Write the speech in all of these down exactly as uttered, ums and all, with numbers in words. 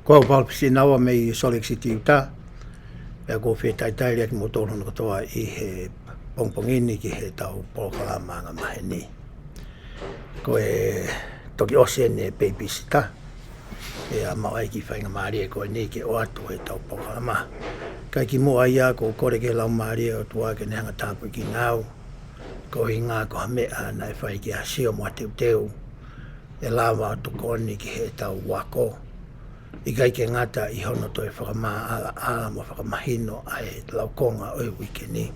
Ko au Paul Pisinawa mei Salt Lake City, Utah. Pea ʻoku ou fakatalitali atu kimoutolu hono kotoa ʻi he pongipongi ni ki heʻetau polokalama angamaheni. Ko e toki ʻosi eni e babysitter. ʻE maʻu ai e kiʻi faingamālie ko eni ke ʻoatu ʻetau polokalama. Kae kimuʻa ia ʻoku ou kole ki he Laumālie ʻo e ʻOtua ke ne hanga ʻo tāpuekina au. Koeʻuhi ko ha meʻa naʻe fai ki ha sio mo ha teuteu ʻe lava ʻo tokoni ki heʻetau ako. ʻIkai ke ngata ʻi hono toe fakamaʻalaʻala mo fakamahino ʻa e laukonga ʻo e uike ni,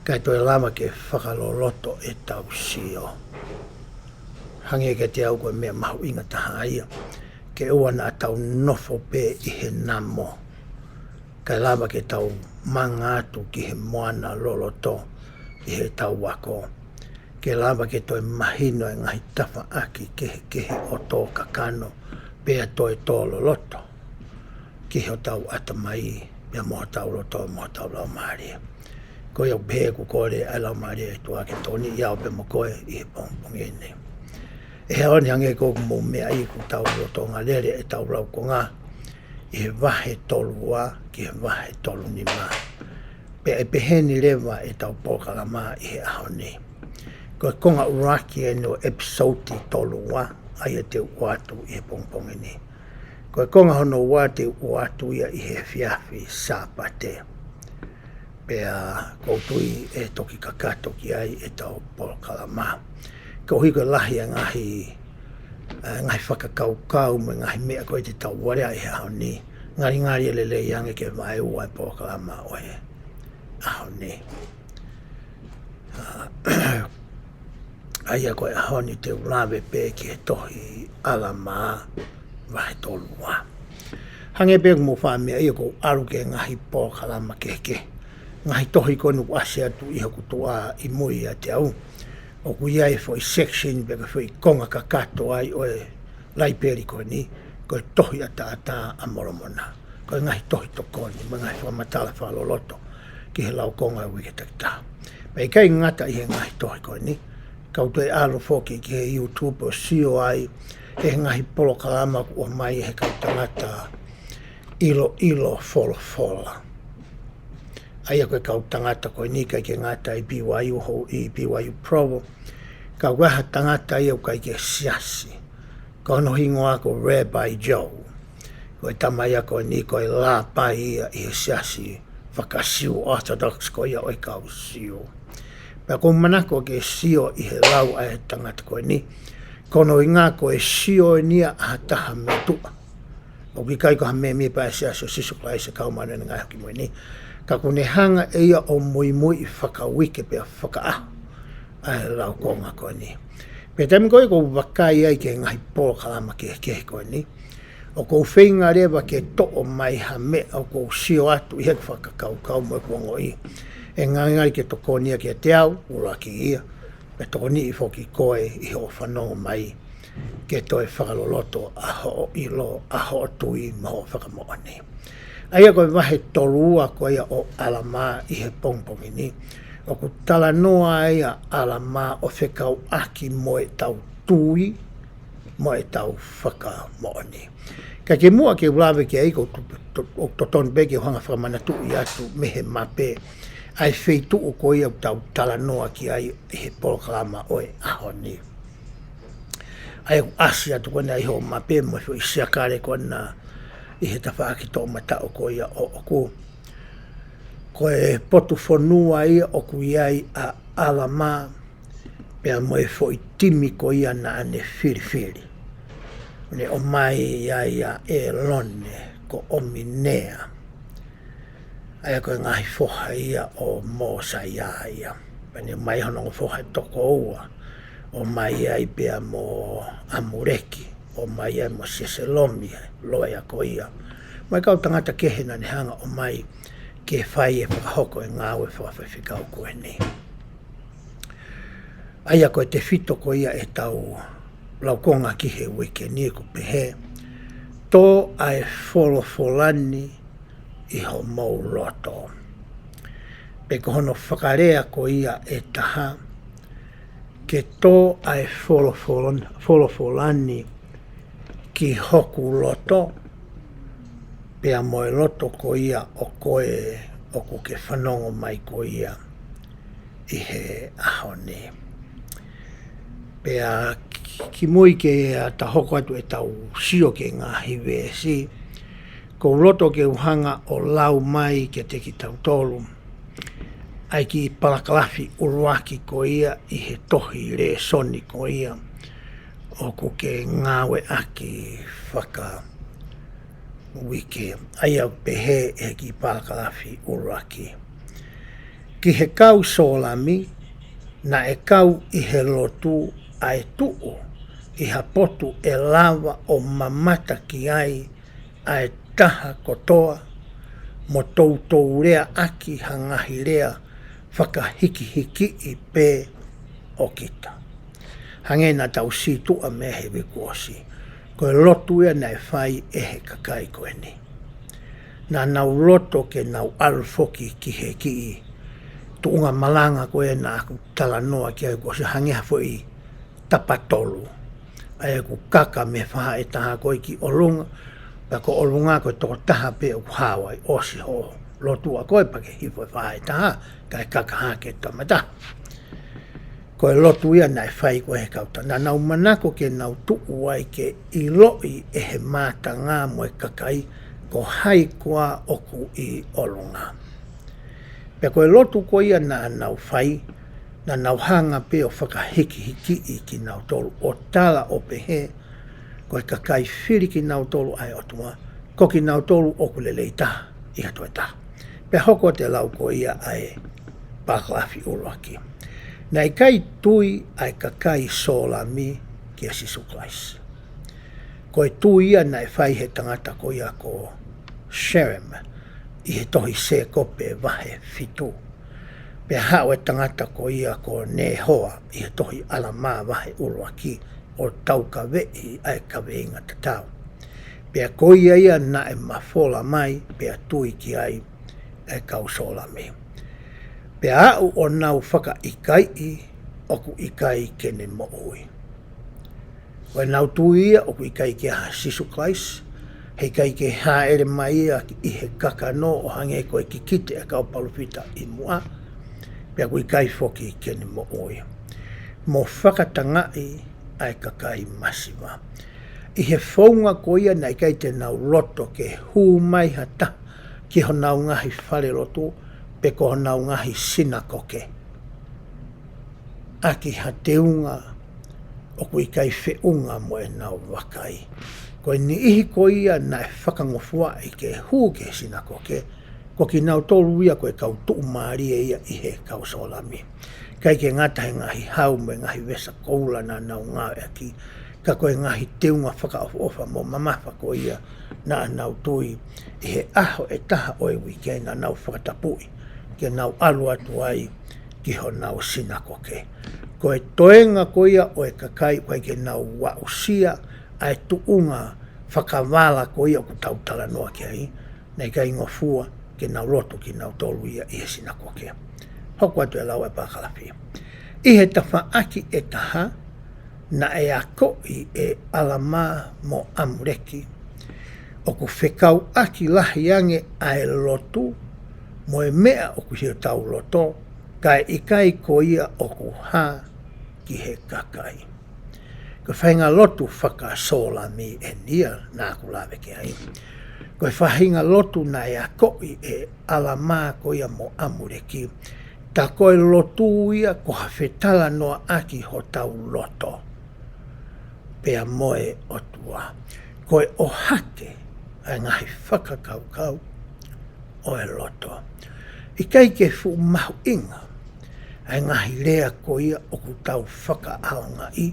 kae toe lava ke fakaloloto ʻetau sio. Hangē kiate au ko e meʻa mahuʻinga taha ia, ke ʻoua naʻa tau nofo pē ʻi he namo, kae lava ke tau manga atu ki he moana loloto ʻi heʻetau ako. Ke lava ke toe mahino e ngaahi tafaʻaki kehekehe ʻo tō kakano, pea toe tō loloto ki hotau ʻatamai, pea mo hotau loto, mo hotau laumālie. Ko ia ʻoku pehē ʻoku kole ʻa e Laumālie ʻo e ʻOtua ke tokoniʻi au pea mo koe ʻi he pongipongi ni. ʻE he ʻaho ni, hangē ko ʻoku mou meaʻi, ʻoku tau lolotonga lele ʻetau laukonga ʻi he vahe tolu ua ki he vahe tolu nima. Pea ʻe pehē ni leva ʻetau polokalama ʻi he ʻaho ni. Ko e konga ʻuluaki eni ʻo e episode tolu ua, ʻa ia te u ʻoatu ʻi he pongipongi ni. Ko e konga hono ua te u ʻoatu ia ʻi he efiafi Sāpate. Pea ʻoku ou tui ʻe toki kakato ki ai ʻetau polokalama. Koeʻuhi ko e lahi e ngaahi, e ngaahi fakakaukau mo e ngaahi meʻa ko ē te tau alea ʻi he ʻaho ni, ngalingali ʻe lelei ange ke vaeua e polokalama ʻo e ʻaho ni. ʻA, ʻa ia ko e ʻaho ni te u lave pē ki he tohi ʻAlamā vahe tolu ua. Hangē pē ʻoku mou faʻa meaʻi ʻoku ou ʻalu ki he ngaahi polokalama kehekehe. Ngaahi tohi ko eni ʻoku ʻasi atu ʻi hoku tuʻa ʻi mui ʻiate au. ʻOku ʻi ai e foʻi section pe ko e foʻi konga kakato ai ʻo e laipeli ko eni, ko e Tohi ʻAtaʻatā ʻa Molomona. Ko e ngaahi tohi tokoni, mo e ngaahi fakamatala fakaloloto ki he laukonga ʻo e uike takitaha. Pea ʻikai ngata ʻi he ngaahi tohi ko eni, ka u toe ʻalu foki ki he YouTube ʻo sio ai he ngaahi polokalama ʻoku ʻomai ʻe he kau tangata ʻiloʻilo folofola. ʻA ia ko e kau tangata ko eni ʻikai ke ngata ʻi BYU ho-, ʻi BYU Provo, ka ʻoku ʻi ai ha tangata ia ʻoku ʻikai ke siasi. Ko hono hingoa ko Rabbi Joe. Ko e tama ia ko eni ko e lāpai ia ʻi he siasi faka-Siu Orthodox ko ia ʻo e kau Siu. Pea ʻoku ou manako ke sio ʻi he lau ʻa e tangata ko eni, ko hono ʻuhinga ko e sio eni ia ʻa ha taha metua. ʻOku ʻikai ko ha mēmipa ʻo e Siasi ʻo Sīsū Kalaisi ʻo e Kau Māʻoniʻoni ʻi he Ngaahi ʻAho Kimui Ni, ka ʻoku ne hanga ʻe ia ʻo muimui fakaʻuike pea fakaʻaho ʻa e laukonga ko eni. Pea taimi ko ē ʻoku ou vakai ai ki he ngaahi polokalama kehekehe ko eni, ʻoku ou feinga leva ke toʻo mai ha meʻa ʻoku ou sio atu ʻi heʻeku fakakaukau mo ʻeku ongoʻi ʻe ngalingali ke tokoni ia kiate au, ʻuluaki ia, pea tokoniʻi foki koe ʻi hoʻo fanongo mai, ke toe fakaloloto ʻa hoʻo ʻilo, ʻa hoʻo tui mo hoʻo fakamoʻoni. ʻA ia ko e vahe tolu ua ko ia ʻo ʻAlamā ʻi he pongipongi ni, ʻoku talanoa ai ʻa ʻAlamā ʻo fekauʻaki mo ʻetau tui, mo ʻetau fakamoʻoni. Ka kimuʻa ke u lave ki ai, ʻoku to-, to-, ʻoku totonu pē ke u hanga ʻo fakamanatuʻi atu mei he mape ʻa e feituʻu ko ia ʻoku tau talanoa ki ai ʻi he polokalama ʻo e ʻaho ni. ʻA ia ʻoku ʻasi atu ko ena ʻi hoʻo mape mo e foʻi siakale ko ena ʻi he tafaʻaki toʻomataʻu ko ia ʻoʻoku. Ko e potu fonua ia ʻoku ʻi ai ʻa ʻAlamā, pea mo e foʻi timi ko ia naʻa ne filifili. Ne ʻomai ai ʻa ʻĒlone ko ʻOminea. ʻA ia ko e ngaahi foha ia ʻo Mōsaia ia. Pea ne ʻomai hono ongo foha ʻe toko ua. ʻOmai ai pea mo ʻAmuleki, ʻomai ai mo Seselomi, loea ko ia. Mo e kau tangata kehe naʻa ne hanga ʻo ʻomai ke fai e fakahoko e ngāue fakafaifekau ko eni. ʻA ia ko e tefito ko ia ʻetau laukonga ki he uike ni ʻoku pehē, Tō ʻa e folofola ni ʻi homou loto. Pe ko hono fakalea ko ia ʻe taha, Ke tō ʻa e folofola-, folofola ni ki hoku loto, pea mo e loto ko ia ʻo koe ʻoku ke fanongo mai ko ia ʻi he ʻaho ni. Pea ki-, kimui ke ta hoko atu ʻetau sio ki he ngaahi veesi, ʻoku ou loto ke u hanga ʻo lau mai kiate kitautolu ʻa e kiʻi palakalafi ʻuluaki ko ia ʻi he tohi lēsoni ko ia ʻoku ke ngāueʻaki fakauike. ʻA ia ʻoku pehē ʻe he kiʻi palakalafi ʻuluaki: Ki he kau Sōlami, naʻe kau ʻi he lotu ʻa e tuʻu ʻi ha potu ʻe lava ʻo mamata ki ai ʻa e taha kotoa, mo toutou leaʻaki ha ngaahi lea fakahikihikiʻi pē ʻo kita. Hangē naʻa tau sītuʻa mei he uike kuo ʻosi, ko e lotu ia naʻe fai ʻe he kakai ko eni. Naʻa nau loto ke nau ʻalu foki ki he kiʻi tuʻunga malanga ko ē naʻa ku talanoa ki ai kuo ʻosi, hangē ha foʻi tapa tolu. ʻA ia ʻoku kaka mei he faʻahi ʻe taha ko ē ki ʻolunga, pea ko ʻolunga ko e tokotaha pē ʻoku hao ai. ʻOsi hoʻo lotu ʻa koe pea ke hifo e faʻahi ʻe taha, kae kaka hake e tama ʻe taha. Ko e lotu ia naʻe fai ko ē ʻe he kau Sōlami. Naʻa nau manako ke nau tuʻu ai ke ʻiloʻi ʻe he mātanga mo e kakai ko hai koā ʻoku ʻi ʻolunga. Pea ko e lotu ko ia naʻa nau fai, naʻa nau hanga pē ʻo fakahikihikiʻi kinautolu, ʻo tala ʻo pehē, ko e kakai fili kinautolu ʻa e ʻOtua, ko kinautolu ʻoku lelei taha ʻi ha toe taha. Pea hoko atu e lau ko ia ʻa e palakalafi ʻuluaki: Naʻe ʻikai tui ʻa e kakai Sōlami kia Sīsū Kalaisi. Ko e tui ia naʻe fai ʻe he tangata ko ia ko Selemi ʻi he tohi Sēkope vahe fitu. Pea haʻu e tangata ko ia ko Nehoa ʻi he tohi ʻAlamā vahe ʻuluaki ʻo taukaveʻi ʻa e kaveinga tatau. Pea ko ia ia naʻe mafola mai, pea tui ki ai ʻa e kau Sōlami. Pea aʻu ʻo nau fakaʻikaiʻi ʻoku ʻikai ke ne moʻui. Ko ʻenau tui ia ʻoku ʻikai ke ʻi ai ha Sīsū Kalaisi, heʻikai ke hāʻele mai ia ʻi he kakano ʻo hangē ko e kikite ʻa e kau palōfita ʻi muʻa, pea ʻoku ʻikai foki ke ne moʻui. Mo fakatangaʻi ʻa e kakai masiva. ʻI he founga ko ia naʻe ʻikai te nau loto ke hū mai ha taha ki honau ngaahi falelotu, pe ko honau ngaahi sinakoke, ʻaki ha teunga ʻoku ʻikai feʻunga mo ʻenau vakai. Ko e niʻihi ko ia naʻe fakangofuaʻi ke hū ki he sinakoke, ko kinautolu ia ko e kau tuʻumālie ia ʻi he kau Sōlami. ʻIkai ke ngata he ngaahi hau mo e ngaahi vesa koula naʻa nau ngāueʻaki, ka ko e ngaahi teunga fakaʻofoʻofa mo mamafa ko ia naʻa nau tui ʻi he ʻaho ʻe taha ʻo e uike naʻa nau fakatapui ke nau ʻalu atu ai ki honau sinakoke. Ko e toenga ko ia ʻo e kakai ʻoku ʻikai ke nau aʻusia ʻa e tuʻunga fakavala ko ia ʻoku tau talanoa ki ai, naʻe ʻikai ngofua ke nau lotu kinautolu ia ʻi he sinakoke. Hoko atu e lau e palakalafi: ʻI he tafaʻaki ʻe taha, naʻe akoʻi ʻe ʻAlamā mo ʻAmuleki ʻoku fekauʻaki lahi ange ʻa e lotu mo e meʻa ʻoku ʻi hotau loto, kae ʻikai ko ia ʻoku hā ki he kakai. Ko e faʻahinga lotu faka-Sōlami eni ia naʻa ku lave ki ai. Ko e faʻahinga lotu naʻe akoʻi ʻe ʻAlamā ko ia mo ʻAmuleki, tā ko e lotu ia ko ha fetalanoaʻaki hotau loto pea mo e ʻOtua. Ko e ʻohake ʻa e ngaahi fakakaukau ʻo e loto. ʻIkai ke fuʻu mahuʻinga ʻa e ngaahi lea ko ia ʻoku tau fakaʻaongaʻi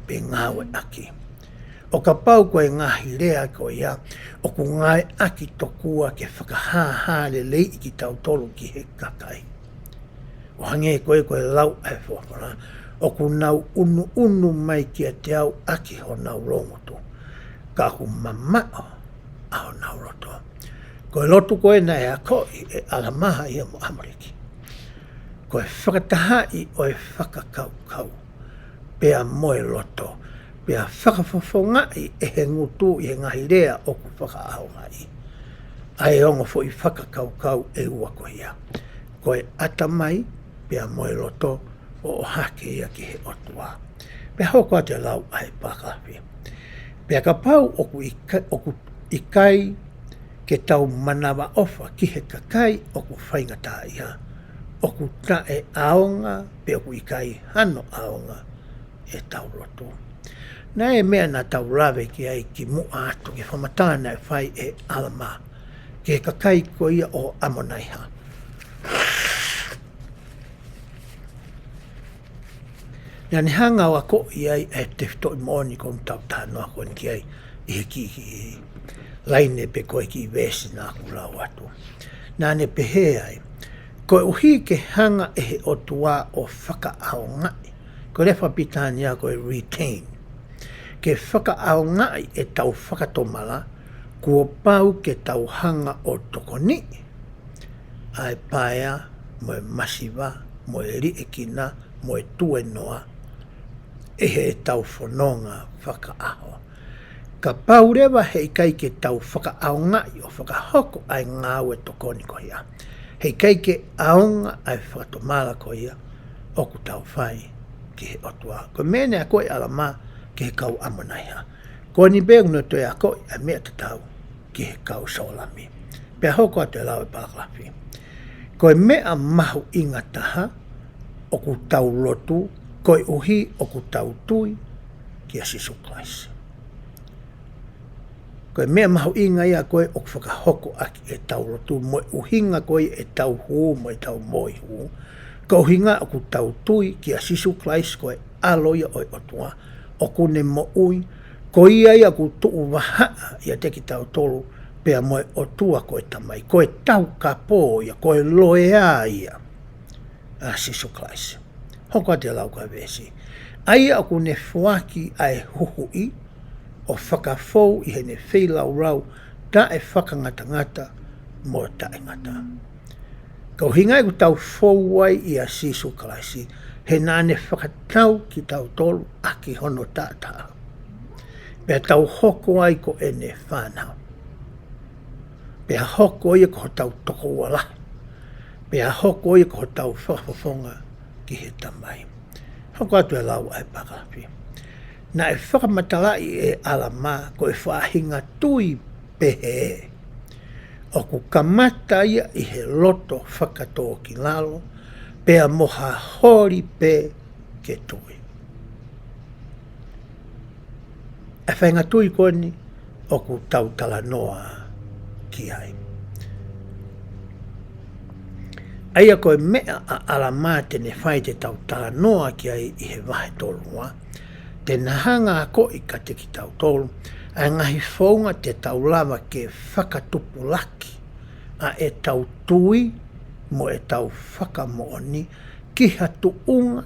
pe ngāueʻaki. ʻO kapau ko e ngaahi lea ko ia ʻoku ngāueʻaki tokua ke fakahāhā leleiʻi kitautolu ki he kakai, ʻo hangē ko e, ko e lau ʻa e folofola, ʻoku nau ʻunuʻunu mai kiate au ʻaki honau loungutu, ka ʻoku mamaʻo ʻa honau loto. Ko e lotu ko ē naʻe akoʻi ʻe ʻAlamā ia mo ʻAmuleki, ko e fakatahaʻi ʻo e fakakaukau pea mo e loto, pea fakafofongaʻi ʻe he ngutu ʻi he ngaahi lea ʻoku fakaʻaongaʻi. ʻa e ongo foʻi fakakaukau ʻe ua ko ia. Ko e ʻatamai, pea mo e loto ʻo ʻohake ia ki he ʻOtua. Pea hoko atu e lau ʻa e palakalafi. Pea kapau ʻoku ʻika-, ʻoku ʻikai ke tau manavaʻofa ki he kakai ʻoku faingataʻaʻia, ʻoku taʻeʻaonga, pe ʻoku ʻikai hano ʻaonga ʻetau lotu. Naʻe meʻa naʻa tau lave ki ai kimuʻa atu ki he fakamatala naʻe fai ʻe ʻAlamā ki he kakai ko ia ʻo ʻAmonaiha. Naʻa ne hanga ʻo akoʻi ai e tefitoʻi moʻoni ko eni ʻoku tau talanoa ko eni ki ai ʻi he kiʻi, kiʻi laine pe ko e kiʻi veesi naʻa ku lau atu. Naʻa ne pehē ai, koeʻuhi ke hanga ʻe he ʻOtua ʻo fakaʻaongaʻi. Ko e lea fakapilitānia ko e retain. Ke fakaʻaongaʻi ʻetau fakatomala, kuo pau ke tau hanga ʻo tokoniʻi ʻa e paea, mo e masiva, mo e liʻekina, mo e tuenoa, ʻi heʻetau fononga fakaʻaho. Kapau leva heʻikai ke tau fakaʻaongaʻi ʻo fakahoko ʻa e ngāue tokoni ko ia, heʻikai ke ʻaonga ʻa e fakatomala ko ia ʻoku tau fai ki he ʻOtua. Ko e meʻa naʻe akoʻi ʻe ʻAlamā ki he kau ʻAmonaiha, ko eni pē ʻoku ne toe akoʻi ʻa e meʻa tatau ki he kau Sōlami. Pea hoko atu e lau e palakalafi. Ko e meʻa mahuʻinga taha ʻoku tau lotu, koeʻuhi ʻoku tau tui kia Sīsū Kalaisi. Ko e meʻa mahuʻinga ia ko ē ʻoku fakahoko ʻaki ʻetau lotu, mo e ʻuhinga ko ē ʻetau hū, mo ʻetau moihū. Ko e ʻuhinga ʻoku tau tui kia Sīsū Kalaisi ko e ʻAlo ia ʻo e ʻOtua, ʻoku ne moʻui, ko ia ia ʻoku tuʻu vahaʻa ʻiate kitautolu, pea mo e ʻOtua ko e Tamai, ko e taukapō ia, ko e loea ia ʻa Sīsū Kalaisi. Hoko atu e lau ko e veesi. ʻA ia ʻoku ne foaki ʻa e huhuʻi ʻo fakafou ʻi heʻene feilaulau taʻefakangatangata mo taʻengata. Ko e ʻuhinga ia ʻoku tau fou ai ʻia Sīsū Kalaisi, he naʻa ne fakatau kitautolu ʻaki hono taʻataʻa. Pea tau hoko ai ko ʻene fānau. Pea hoko ia ko hotau tokoua lahi. Pea hoko ia ko hotau fakafofonga ki he Tamai. Hoko atu e lau ʻa e palakalafi. Naʻe fakamatalaʻi ʻe ʻAlamā ko e faʻahinga tui pehē ʻoku kamata ia ʻi he loto fakatōkilalo, pea mo ha holi pē ke tui. ʻA e faʻahinga tui ko eni ʻoku tau talanoa ki ai. ʻA ia ko e meʻa ʻa ʻAlamā te ne fai te tau talanoa ki ai ʻi he vahe tolu ua, te na hanga akoʻi kiate kitautolu ʻa e ngaahi founga te tau lava ke fakatupulaki ʻa ʻetau tui mo ʻetau fakamoʻoni ki ha tuʻunga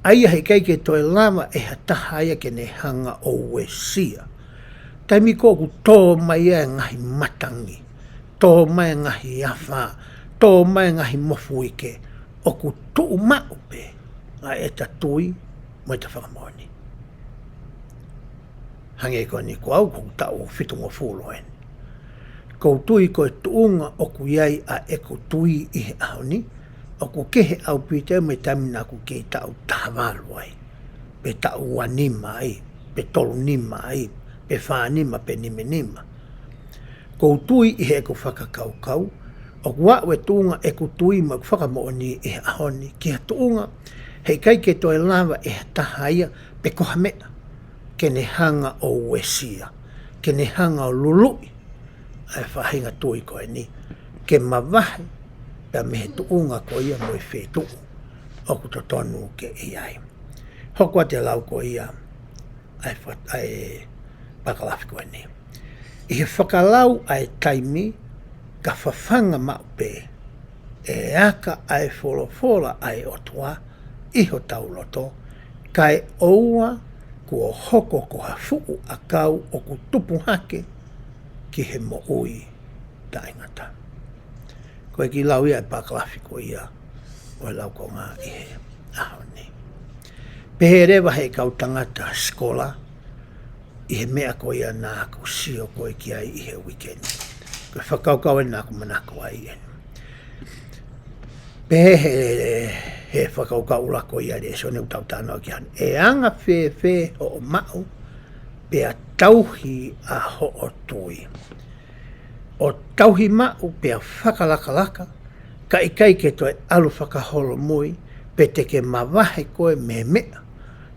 ʻa ia heʻikai ke toe lava ʻe ha taha ia ke ne hanga ʻo uesia. Taimi ko ē ʻoku tō mai ai e ngaahi matangi, tō mai e ngaahi afā, tō mai e ngaahi mofuike, ʻoku tuʻu maʻu pē ʻa ʻeta tui mo ʻeta fakamoʻoni. Hangē ko eni ko au, ko ʻeku taʻu fitungofulu eni. ʻOku ou tui ko e tuʻunga ʻoku ʻi ai ʻa ʻeku tui ʻi he ʻaho ni, ʻoku kehe ʻaupito ia mei he taimi naʻa ku kei taʻu taha valu ai, pe taʻu ua nima ai, pe tolu nima ai, pe fā nima, pe nima nima. ʻOku ou tui ʻi heʻeku fakakaukau, ʻoku aʻu e tuʻunga ʻeku tui mo ʻeku fakamoʻoni ʻi he ʻaho ni ki ha tuʻunga heʻikai ke toe lava ʻe ha taha ia pe ko ha meʻa ke ne hanga ʻo uesia, ke ne hanga ʻo luluʻi ʻa e faʻahinga tui ko eni, ke mavahe pea mei he tuʻunga ko ia mo e feituʻu ʻoku totonu ke ʻi ai. Hoko atu e lau ko ia ʻa e fa-, ʻa e palakalafi ko eni. ʻI he fakalau ʻa e taimi, ka fafanga maʻu pē ʻe aka ʻa e folofola ʻa e ʻOtua ʻi hotau loto, kae ʻoua kuo hoko ko ha fuʻu ʻakau ʻoku tupu hake ki he moʻui taʻengata. Ko e kiʻi lau ia ʻa e palakalafi ko ia ʻo e laukonga ʻi he ʻaho ni. Pehē leva ʻe he kau tangata sikola ʻi he meʻa ko ia naʻa ku sio ko ē ki ai ʻi he uike ni. Ko e fakakaukau ʻeni naʻá ku manako ai ʻeni. Pehē he, he fakakaukau ʻuluaki ia ʻo e lēsoni ʻoku tau talanoa ki ai. ʻE anga fēfē hoʻo maʻu pea tauhi ʻa hoʻo tui? ʻO tauhi maʻu pea fakalakalaka, ka ʻikai ke toe ʻalu fakaholomui, pe te ke mavahe koe mei he meʻa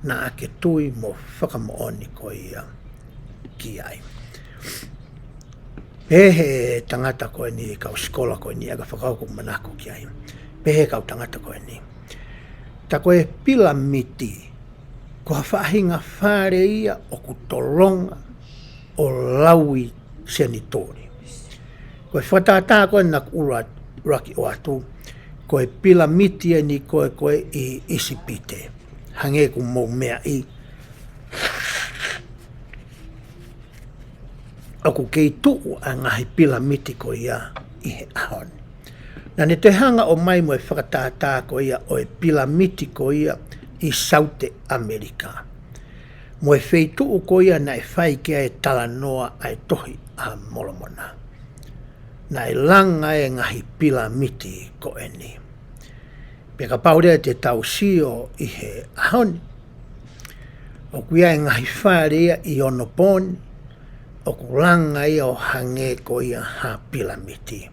naʻá ke tui mo fakamoʻoni ko ia ki ai. Pehē he tangata ko eni, kau sikola ko eni, ʻa e fakakaukau ʻoku ou manako ki ai. Pehē he kau tangata ko eni. Tā ko e pilamiti, ko ha faʻahinga fale ia ʻoku tolonga ʻo laui senituli. Ko e fakatātā ko ē naʻá ku ʻuluaki ʻoatu, ko e pilamiti ʻeni ko ē ko ē ʻi ʻIsipite. Hangē ʻoku mou meaʻi, ʻoku kei tuʻu ʻa e ngaahi pilamiti ko ia ʻi he ʻaho ni. Naʻá ne toe hanga ʻo ʻomai mo e fakatātā ko ia ʻo e pilamiti ko ia ʻi Saute ʻAmelika, mo e feituʻu ko ia naʻe fai ki ai e talanoa ʻa e Tohi ʻa Molomona. Naʻe langa e ngaahi pilamiti ko eni. Pea kapau leva te tau sio ʻi he ʻaho ni, ʻoku ʻi ai e ngaahi fale ia ʻi onopō ni, ʻoku langa ia ʻo hangē ko ia ha pilamiti.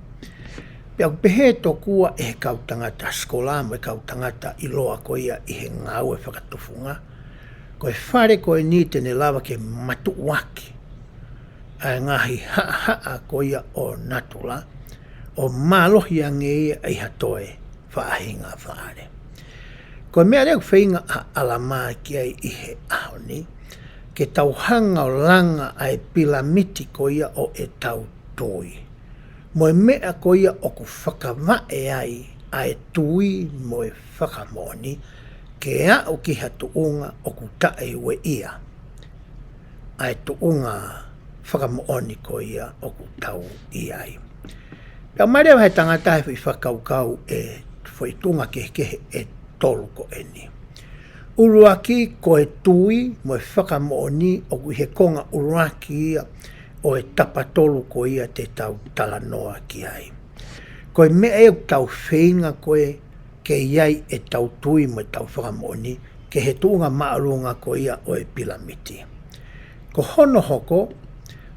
Pea ʻoku pehē tokua ʻe he kau tangata sikola mo e kau tangata ʻiloa ko ia ʻi he ngāue fakatufunga, ko e fale ko eni te ne lava ke matuʻuaki ʻa e ngaahi haʻahaʻa ko ia ʻo natula, ʻo mālohi ange ia ʻi ha toe faʻahinga fale. Ko e meʻa leva ʻoku feinga ʻa ʻAlamā ki ai ʻi he ʻaho ni, ke tau hanga ʻo langa ʻa e pilamiti ko ia ʻo ʻetau tui, mo e meʻa ko ia ʻoku fakavaʻe ai ʻa e tui mo e fakamoʻoni, ke aʻu ki ha tuʻunga ʻoku taʻeueʻia ʻa e tuʻunga fakamoʻoni ko ia ʻoku tau ʻi ai. Pea ʻomai leva ʻe he tangata e foʻi fakakaukau ʻe foʻi tuʻunga kehekehe ʻe tolu ko eni. ʻUluaki, ko e tui mo e fakamoʻoni ʻoku ʻi he konga ʻuluaki ia ʻo e tapa tolu ko ia te tau talanoa ki ai. Ko e meʻa ia ʻoku tau feinga ko ē ke ʻi ai ʻetau tui mo ʻetau fakamoʻoni, ki he tuʻunga māʻolunga ko ia ʻo e pilamiti. Ko hono hoko,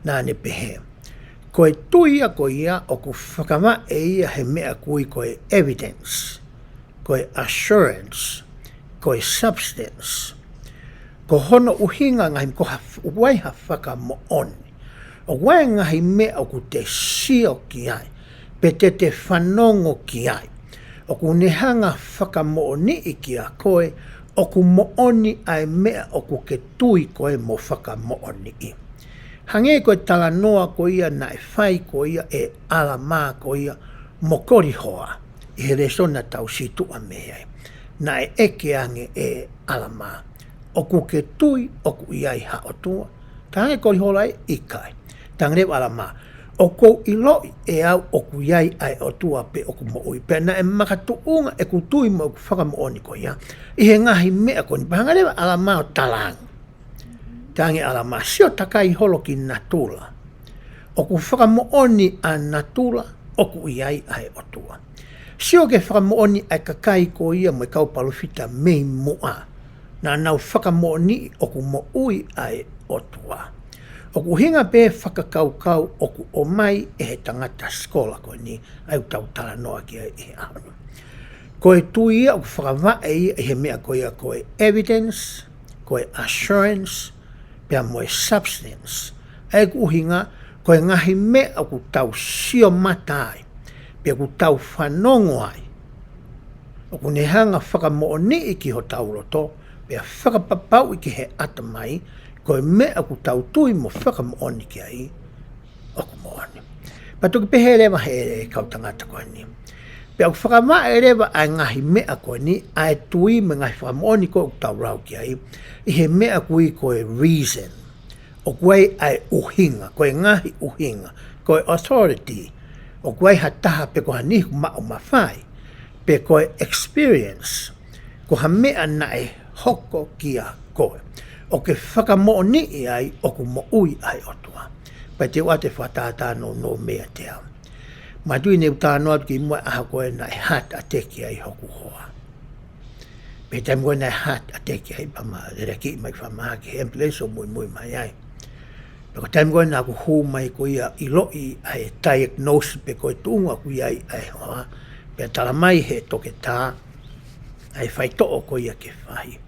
naʻá ne pehē, ko e tui ia ko ia ʻoku fakavaʻe ia he meʻa ʻoku ui ko e evidence, ko e assurance, ko e substance. Ko hono ʻuhinga ngaahi, ko ha, ʻoku ʻi ai ha fakamoʻoni. ʻOku ʻi ai ngaahi meʻa ʻoku te sio ki ai, pe te te fanongo ki ai, ʻoku ne hanga fakamoʻoniʻi kiate koe ʻoku moʻoni ʻa e meʻa ʻoku ke tui koe mo fakamoʻoniʻi. Hangē ko e talanoa ko ia naʻe fai ko ia ʻe ʻAlamā ko ia mo Kolihola ʻi he lēsoni naʻa tau situʻa mei ai. Naʻe ʻeke ange ʻe ʻAlamā, ʻoku ke tui ʻoku ʻi ai ha ʻOtua? Talaange ʻe Kolihola ʻe ʻikai. Talaange leva ʻe ʻAlamā, ʻoku ou ʻiloʻi ʻe au ʻoku ʻi ai ʻa e ʻOtua pea ʻoku moʻui, pea naʻe makatuʻunga ʻeku tui mo ʻeku fakamoʻoni ko ia ʻi he ngaahi meʻa ko eni. Pea hanga leva ʻe ʻAlamā ʻo talaange, talaange ʻe ʻAlamā, sio takai holo ki natula. ʻOku fakamoʻoni ʻa natula ʻoku ʻi ai ʻa e ʻOtua. Sio ki he fakamoʻoni ʻa e kakai ko ia mo e kau palōfita mei muʻa, naʻa nau fakamoʻoniʻi ʻoku moʻui ʻa e ʻOtua. ʻOku ʻuhinga pē fakakaukau ʻoku ʻomai ʻe he tangata sikola ko eni, ʻa ia ʻoku tau talanoa ki ai ʻi he ʻaho ni. Ko e tui ia ʻoku fakavaʻe ia ʻi he meʻa ko ia ko e evidence, ko e assurance, pea mo e substance. ʻA ia ʻoku ʻuhinga, ko e ngaahi meʻa ʻoku tau sio mata ai, pea ʻoku tau fanongo ai, ʻoku ne hanga fakamoʻoniʻi ki hotau loto, pea fakapapauʻi ki he ʻatamai, ko e meʻa ʻoku tau tui mo fakamoʻoni ki ai, ʻoku moʻoni. Pea toki pehē leva ʻe he kau tangata ko eni, pea ʻoku fakavaʻe leva ʻa e ngaahi meʻa ko eni, ʻa e tui mo e ngaahi fakamoʻoni ko ē ʻoku tau lau ki ai, ʻi he meʻa ʻoku ui ko e reason. ʻOku ʻi ai ʻa e ʻuhinga, ko e ngaahi ʻuhinga, ko e authority, ʻoku ʻi ai ha taha pe ko ha niʻihi ʻoku maʻu mafai, pe ko e experience, ko ha meʻa naʻe hoko kiate koe, ʻoku ke fakamoʻoniʻi ai ʻoku moʻui ʻa e ʻOtua. Pea te u ʻoatu e fakatātā nounou meiate au. Manatuʻi ne u talanoa atu kimuʻa ʻaho ko ē naʻe heart attack ai hoku hoa. Pea taimi ko ē naʻe heart attack ai pea ma leleakiʻi mai ki fakamahaki he ambulance ʻo muimui mai ai. Pea ko e taimi ko ē naʻa ku hū mai ko ia ʻiloʻi ʻa e diagnose pe ko e tuʻunga ʻoku ʻi ai ʻa e hoa. Pea tala mai he toketā ʻa e faitoʻo ko ia ke fai.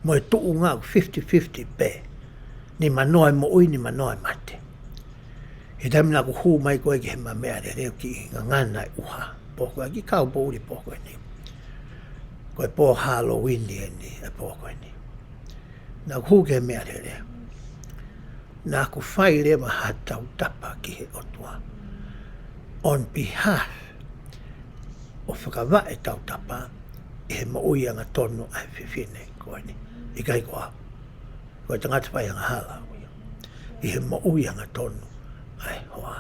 Mo e tuʻunga ʻoku fifty fifty pē. Nimanoa e moʻui, nimanoa e mate. He taimi naʻa ku hū mai ko ē ki he ma meʻalele ʻoku kiʻi ngangana e ʻuha. Pō ko ē kiʻi kaupoʻuli pō ko eni. Ko e pō Halloween eni, e pō ko eni. Naʻa ku hū ki he meʻalele. Naʻa ku fai leva ha tautapa ki he ʻOtua. On behalf ʻo fakavaʻe tautapa ʻi he moʻui angatonu ʻa e fefine ko eni. ʻIkai ko au. Ko e tangata fai angahala au ia. ʻI he moʻui angatonu ʻa e hoa.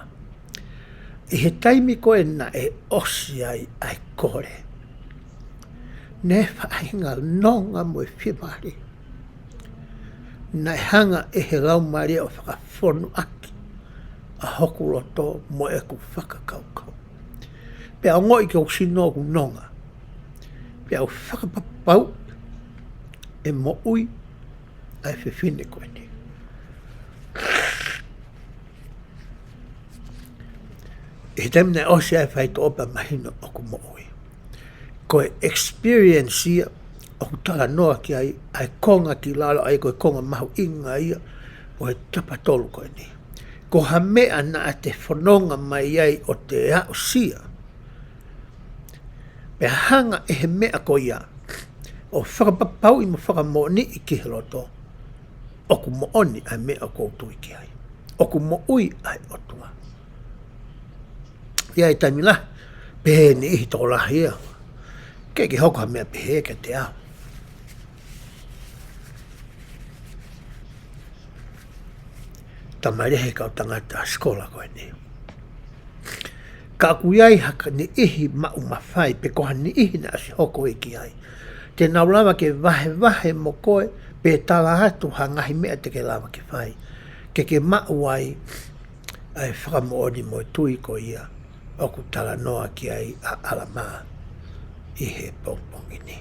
ʻI he taimi ko ē naʻe ʻosi ai ʻa e kole. Ne faʻahinga nonga mo e fiemālie. Naʻe hanga ʻe he Laumālie ʻo fakafonu ʻaki ʻa hoku loto mo ʻeku fakakaukau. Pea ongoʻi ki hoku sino ʻoku nonga. Pea u fakapapauʻi e moʻui ʻa e fefine ko eni. ʻI he taimi naʻe ʻosi ai e faitoʻo pea mahino ʻoku moʻui. Ko e experience ia ʻoku talanoa ki ai ʻa e konga ki lalo ai ko e konga mahuʻinga ia ʻo e tapa tolu ko eni. Ko ha meʻa naʻa te fononga mai ai ʻo te aʻusia. Pea hanga ʻe he meʻa ko ia ʻo fakapapauʻi mo fakamoʻoniʻi ki he loto ʻoku moʻoni ʻa e meʻa ʻoku ou tui ki ai. ʻOku moʻui ʻa e ʻOtua. ʻI ai e taimi lahi, pehē ʻe niʻihi tokolahi ia. Ke ke hoko ha meʻa pehē kiate au. Tamai he kau tangata sikola ko eni. Ka ʻoku ʻi ai ha ka niʻihi maʻu mafai pe ko ha niʻihi naʻa ʻosi hoko ia ki ai. Te nau lava ke vahevahe mo koe pe tala atu ha ngaahi meʻa te ke lava ke fai. Ke ke maʻu ai ʻa e fakamoʻoni mo e tui ko ia ʻoku talanoa ki ai ʻa ʻAlamā ʻi he pongipongi ni.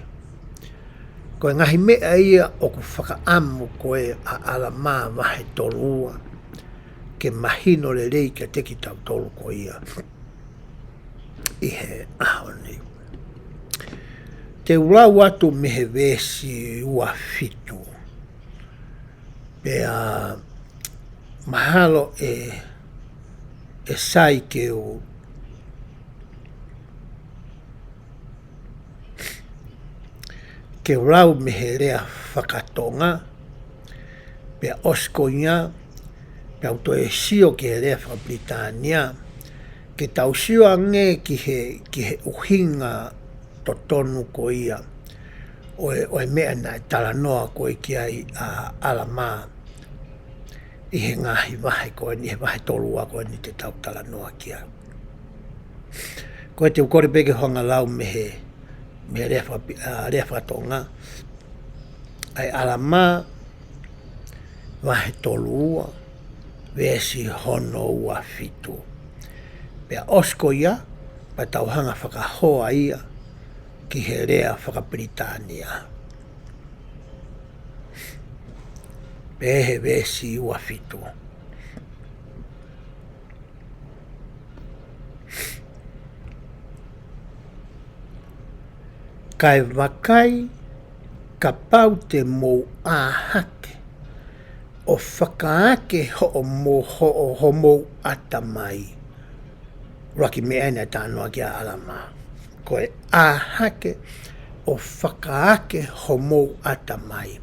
Ko e ngaahi meʻa ia ʻoku fakaʻamu ko ē ʻa ʻAlamā vahe tolu ua ke mahino lelei kiate kitautolu ko ia ʻi he ʻaho ni. Te u lau atu mei he veesi ua fitu. Pea mahalo ʻe, ʻe sai ke u, ke u lau mei he lea fakatonga, pea ʻosi ko ia, pea u toe sio ki he lea fakapilitānia, ke tau sio ange ki he, ki he ʻuhinga totonu ko ia ʻo e, ʻo e meʻa naʻe talanoa ko ē ki ai ʻa ʻAlamā ʻi he ngaahi vahe ko eni, he vahe tolu ua ko eni te tau talanoa ki ai. Ko e te u kole pē ke hanga lau mei he, mei he lea fakapi-, ʻa, lea fakatonga. ʻA e ʻAlamā, vahe tolu ua, veesi hono ua fitu. Pea ʻosi ko ia, pea tau hanga fakahoa ia ki he lea fakapilitānia. Pea he veesi ua fitu. Kae vakai, kapau te mou ʻā hake ʻo fakaake hoʻomou, hoʻo, homou ʻatamai. ʻUluaki meʻa eni naʻe talanoa ki ai ʻa ʻAlamā. Ko e ʻā hake ʻo fakaake homou ʻatamai.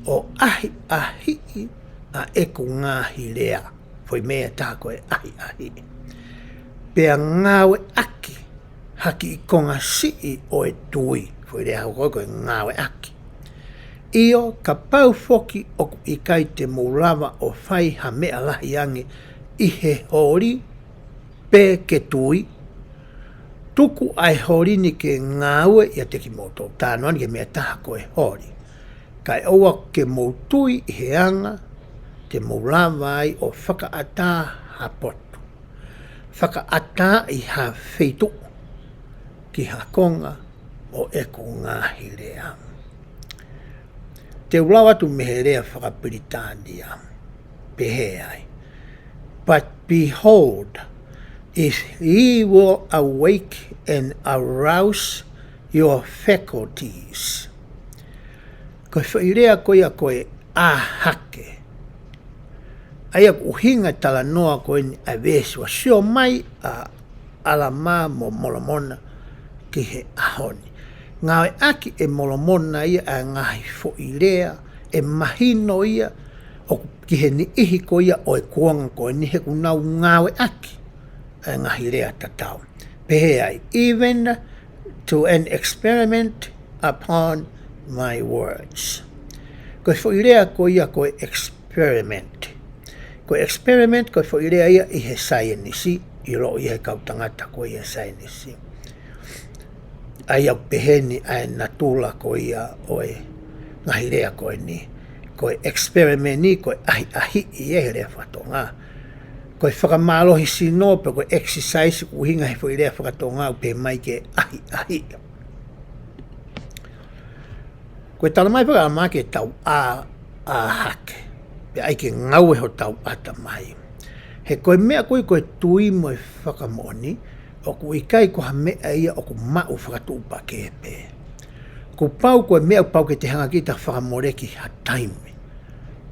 ʻO ʻahiʻahiʻi ʻa ʻeku ngaahi lea. Foʻi meʻa ʻe taha ko e ʻahiʻahiʻi. Pea ngāueʻaki ha kiʻi konga siʻi ʻo e tui. Foʻi lea hoko ko e ngāueʻaki. ʻIo, kapau foki ʻoku ʻikai te mou lava ʻo fai ha meʻa lahi ange ʻi he holi pe ke tui, tuku ʻa e holi ni ke ngāue ʻiate kimoutolu. Talanoa eni ki he meʻa ʻe taha ko e holi. Kae ʻoua ke mou tui ʻi he anga te mou lava ai ʻo fakaʻatā ha potu, fakaʻatā ʻi ha feituʻu ki ha konga ʻo ʻeku ngaahi lea. Te u lau atu mei he lea fakapilitānia, pehē ai: But behold, if ye will awake and arouse your faculties. Ko e foʻi lea ko ia ko e ʻā hake. ʻA ia ʻoku ʻuhinga e talanoa ko eni ʻa e veesi ua, sio mai ʻa ʻAlamā mo Molomona ki he ʻaho ni. Ngāueʻaki ʻe Molomona ia ʻa e ngaahi foʻi lea ʻe mahino ia ʻoku ki he niʻihi ko ia ʻo e kuonga ko eni he ʻoku nau ngāueʻaki ʻa e ngaahi lea tatau. Pehē ai, even to an experiment upon my words. Ko e foʻi lea ko ia ko e experiment. Ko e experiment ko e foʻi lea ia ʻi he saienisi, ʻiloʻi ʻe he kau tangata ko ia saienisi. ʻA ia ʻoku pehē ni ʻa e natula ko ia ʻo e ngaahi lea ko eni. Ko e experiment ni, ko e ʻahiʻahiʻi ʻi he lea faka-Tonga. Ko e fakamālohi sino pe ko e exercise ʻoku ʻuhinga he foʻi lea faka-Tonga ʻoku pehē mai ke ʻahiʻahiʻi. Ko e talamai faka-ʻAlamā ke tau ʻā, ʻā hake. Pea ʻai ke ngaue hotau ʻatamai. He ko e meʻa ko ē ko e tui mo e fakamoʻoni, ʻoku ʻikai ko ha meʻa ia ʻoku maʻu fakatuʻupakē pē. Kuo pau ko e meʻa ʻoku pau ke te hanga kita fakamoleki ha taimi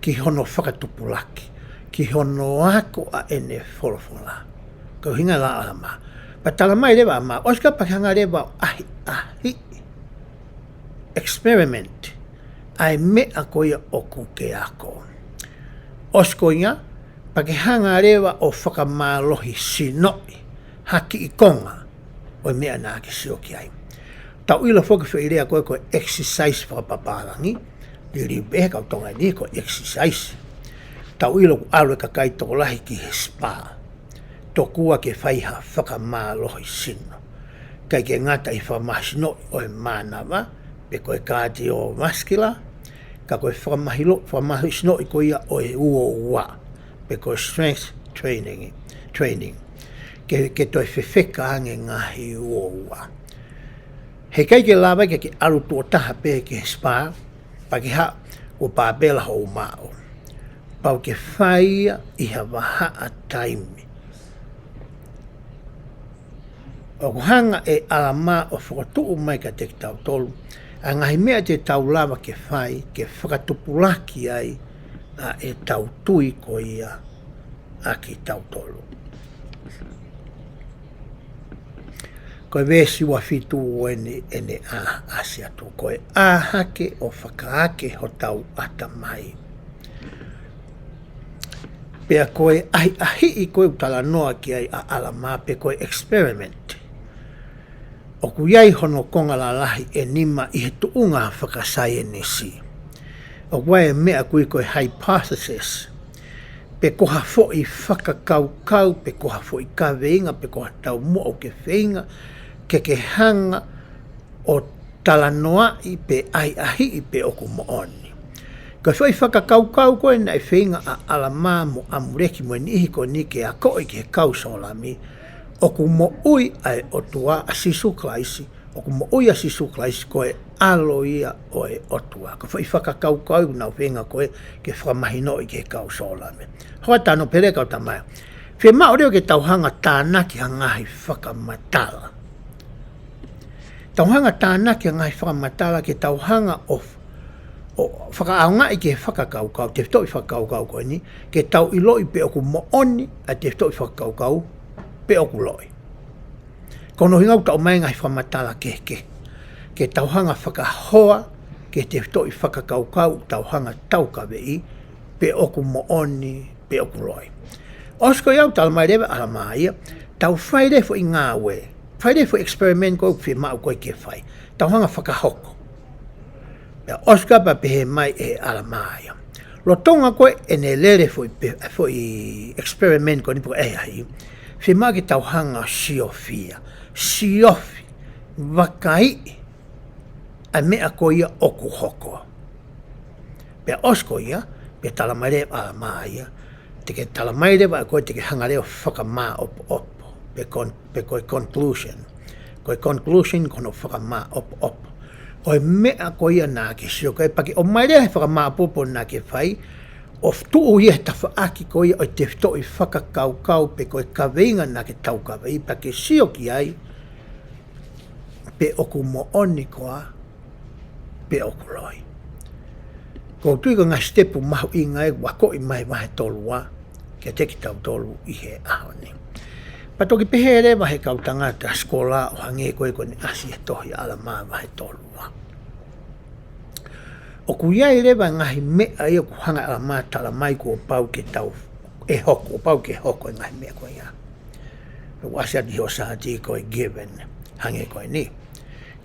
ki hono fakatupulaki, ki hono ako ʻa ʻene folofola. Ko e ʻuhinga e lau ʻa ʻAlamā. Pea talamai leva ʻa ʻAlamā, ʻosi kapau ke hanga leva ʻo ʻahiʻahiʻi, experiment, ʻa e meʻa ko ia ʻoku ke ako. ʻOsi ko ia, pea ke hanga leva ʻo fakamālohi sinoʻi ha kiʻi konga ʻo e meʻa naʻa ke sio ki ai. Tau ʻilo foki foʻi lea ko ē ko e exercise fakapapālangi, liliu pē he kau Tonga ni ko e exercise. Tau ʻilo ʻoku ʻalu e kakai tokolahi ki he spa tokua ke fai ha fakamālohi sino. ʻIkai ke ngata ʻi he fakamālohi sinoʻi ʻo e mānava, pe ko e cardiovascular, ka ko e fakamahilo-, fakamālohi sinoʻi ko ia ʻo e uoua, pe ko e strength training, training. Ke, ke toe fefeka ange ngaahi uoua. Heʻikai ke lava ke ke ʻalu tuʻo taha pē ki he spa, pea ke haʻu ʻo pāpela hoʻo maʻu. Pau ke fai ia ʻi ha vahaʻa taimi. ʻOku hanga ʻe ʻAlamā ʻo fokotuʻu mai kiate kitautolu ʻa e ngaahi meʻa te tau lava ke fai, ke fakatupulaki ai ʻa ʻetau tui ko ia ʻa kitautolu. Ko e veesi ua fitu eni ʻene ʻā, ʻasi atu, ko e ʻā hake ʻo fakaake hotau ʻatamai. Pea ko e ʻahiʻahiʻi ko ē ʻoku talanoa ki ai ʻa ʻAlamā pe ko e experiment, ʻoku ʻi ai hono konga lalahi ʻe nima ʻi he tuʻunga fakasaienisi. ʻOku ʻi ai e meʻa ʻoku ui ko e hypothesis, pe ko ha foʻi fakakaukau, pe ko ha foʻi kaveinga, pe ko ha taumuʻa ʻoku ke feinga ke ke hanga ʻo talanoaʻi pe ʻahiʻahiʻi pe ʻoku moʻoni. Ko e foʻi fakakaukau ko ē naʻe feinga ʻa ʻAlamā mo ʻAmuleki mo e niʻihi ko eni ke akoʻi ki he kau Sōlami, ʻoku moʻui ʻa e ʻOtua, ʻa Sīsū Kalaisi, ʻoku moʻui ʻa Sīsū Kalaisi ko e ʻAlo ia ʻo e ʻOtua. Ko e foʻi fakakaukau ʻoku nau feinga ko ē ke fakamahinoʻi ki he kau Sōlami. Hoʻatā no pele kau tamai. Fiemaʻu leva ke tau hanga tānaki ha ngaahi fakamatala. Tau hanga tānaki ha ngaahi fakamatala ke tau hanga ʻo, ʻo fakaʻaongaʻi ki he fakakaukau, tefitoʻi fakakaukau ko eni, ke tau ʻiloʻi pe ʻoku moʻoni ʻa e tefitoʻi fakakaukau pe ʻoku loi. Ko hono ʻuhinga ʻoku tau ʻomai ngaahi fakamatala kehekehe. Ke tau hanga fakahoa ki he tefitoʻi fakakaukau ʻoku tau hanga taukaveʻi pe ʻoku moʻoni pe ʻoku loi. ʻOsi ko ia ʻoku talamai leva ʻe ʻAlamā ia, tau fai leva e foʻi ngāue. Fai leva e foʻi experiment ko ē ʻoku fiemaʻu ko ē ke fai. Tau hanga fakahoko. Pea ʻosi ko ia pea pehē mai ʻe ʻAlamā ia, lolotonga ko ē ʻene lele foʻi pe-, foʻi experiment ko eni pe ko e ʻahiʻahi, fiemaʻu ke tau hanga siofi ia. Siofi. Vakaiʻi ʻa e meʻa ko ia ʻoku hoko. Pea ʻosi ko ia, ke talamai leva ʻe ʻAlamā ia, te ke talamai leva ʻe koe te ke hanga leva ʻo fakamāʻopoʻopo, pe, con, pe ko e conclusion. Ko e conclusion ko hono fakamāʻopoʻopo ʻo e meʻa ko ia naʻa ke sio ki ai, pea ke ʻomai leva he fakamāʻopoʻopo naʻa ke fai, ʻo tuʻu ia he tafaʻaki ko ia ʻo e tefitoʻi fakakaukau pe ko e kaveinga naʻa ke taukaveʻi, pea ke sio ki ai pe ʻoku moʻoni koā, pe ʻoku loi. ʻOku ou tui ko e ngaahi sitepu mahuʻinga ia ʻoku akoʻi mai vahe tolu ua kiate kitautolu ʻi he ʻaho ni. Pea toki pehē leva he kau tangata sikola ʻo hangē ko ē ko eni ʻasi he tohi ʻAlamā vahe tolu ua. ʻOku ʻi ai leva ngaahi meʻa ia ʻoku hanga ʻe ʻAlamā ʻo talamai kuo pau ke tau, ʻe hoko, kuo pau ke hoko e ngaahi meʻa ko ia. ʻOku ʻasi atu ʻi hoʻo saati ko e given, hangē ko eni.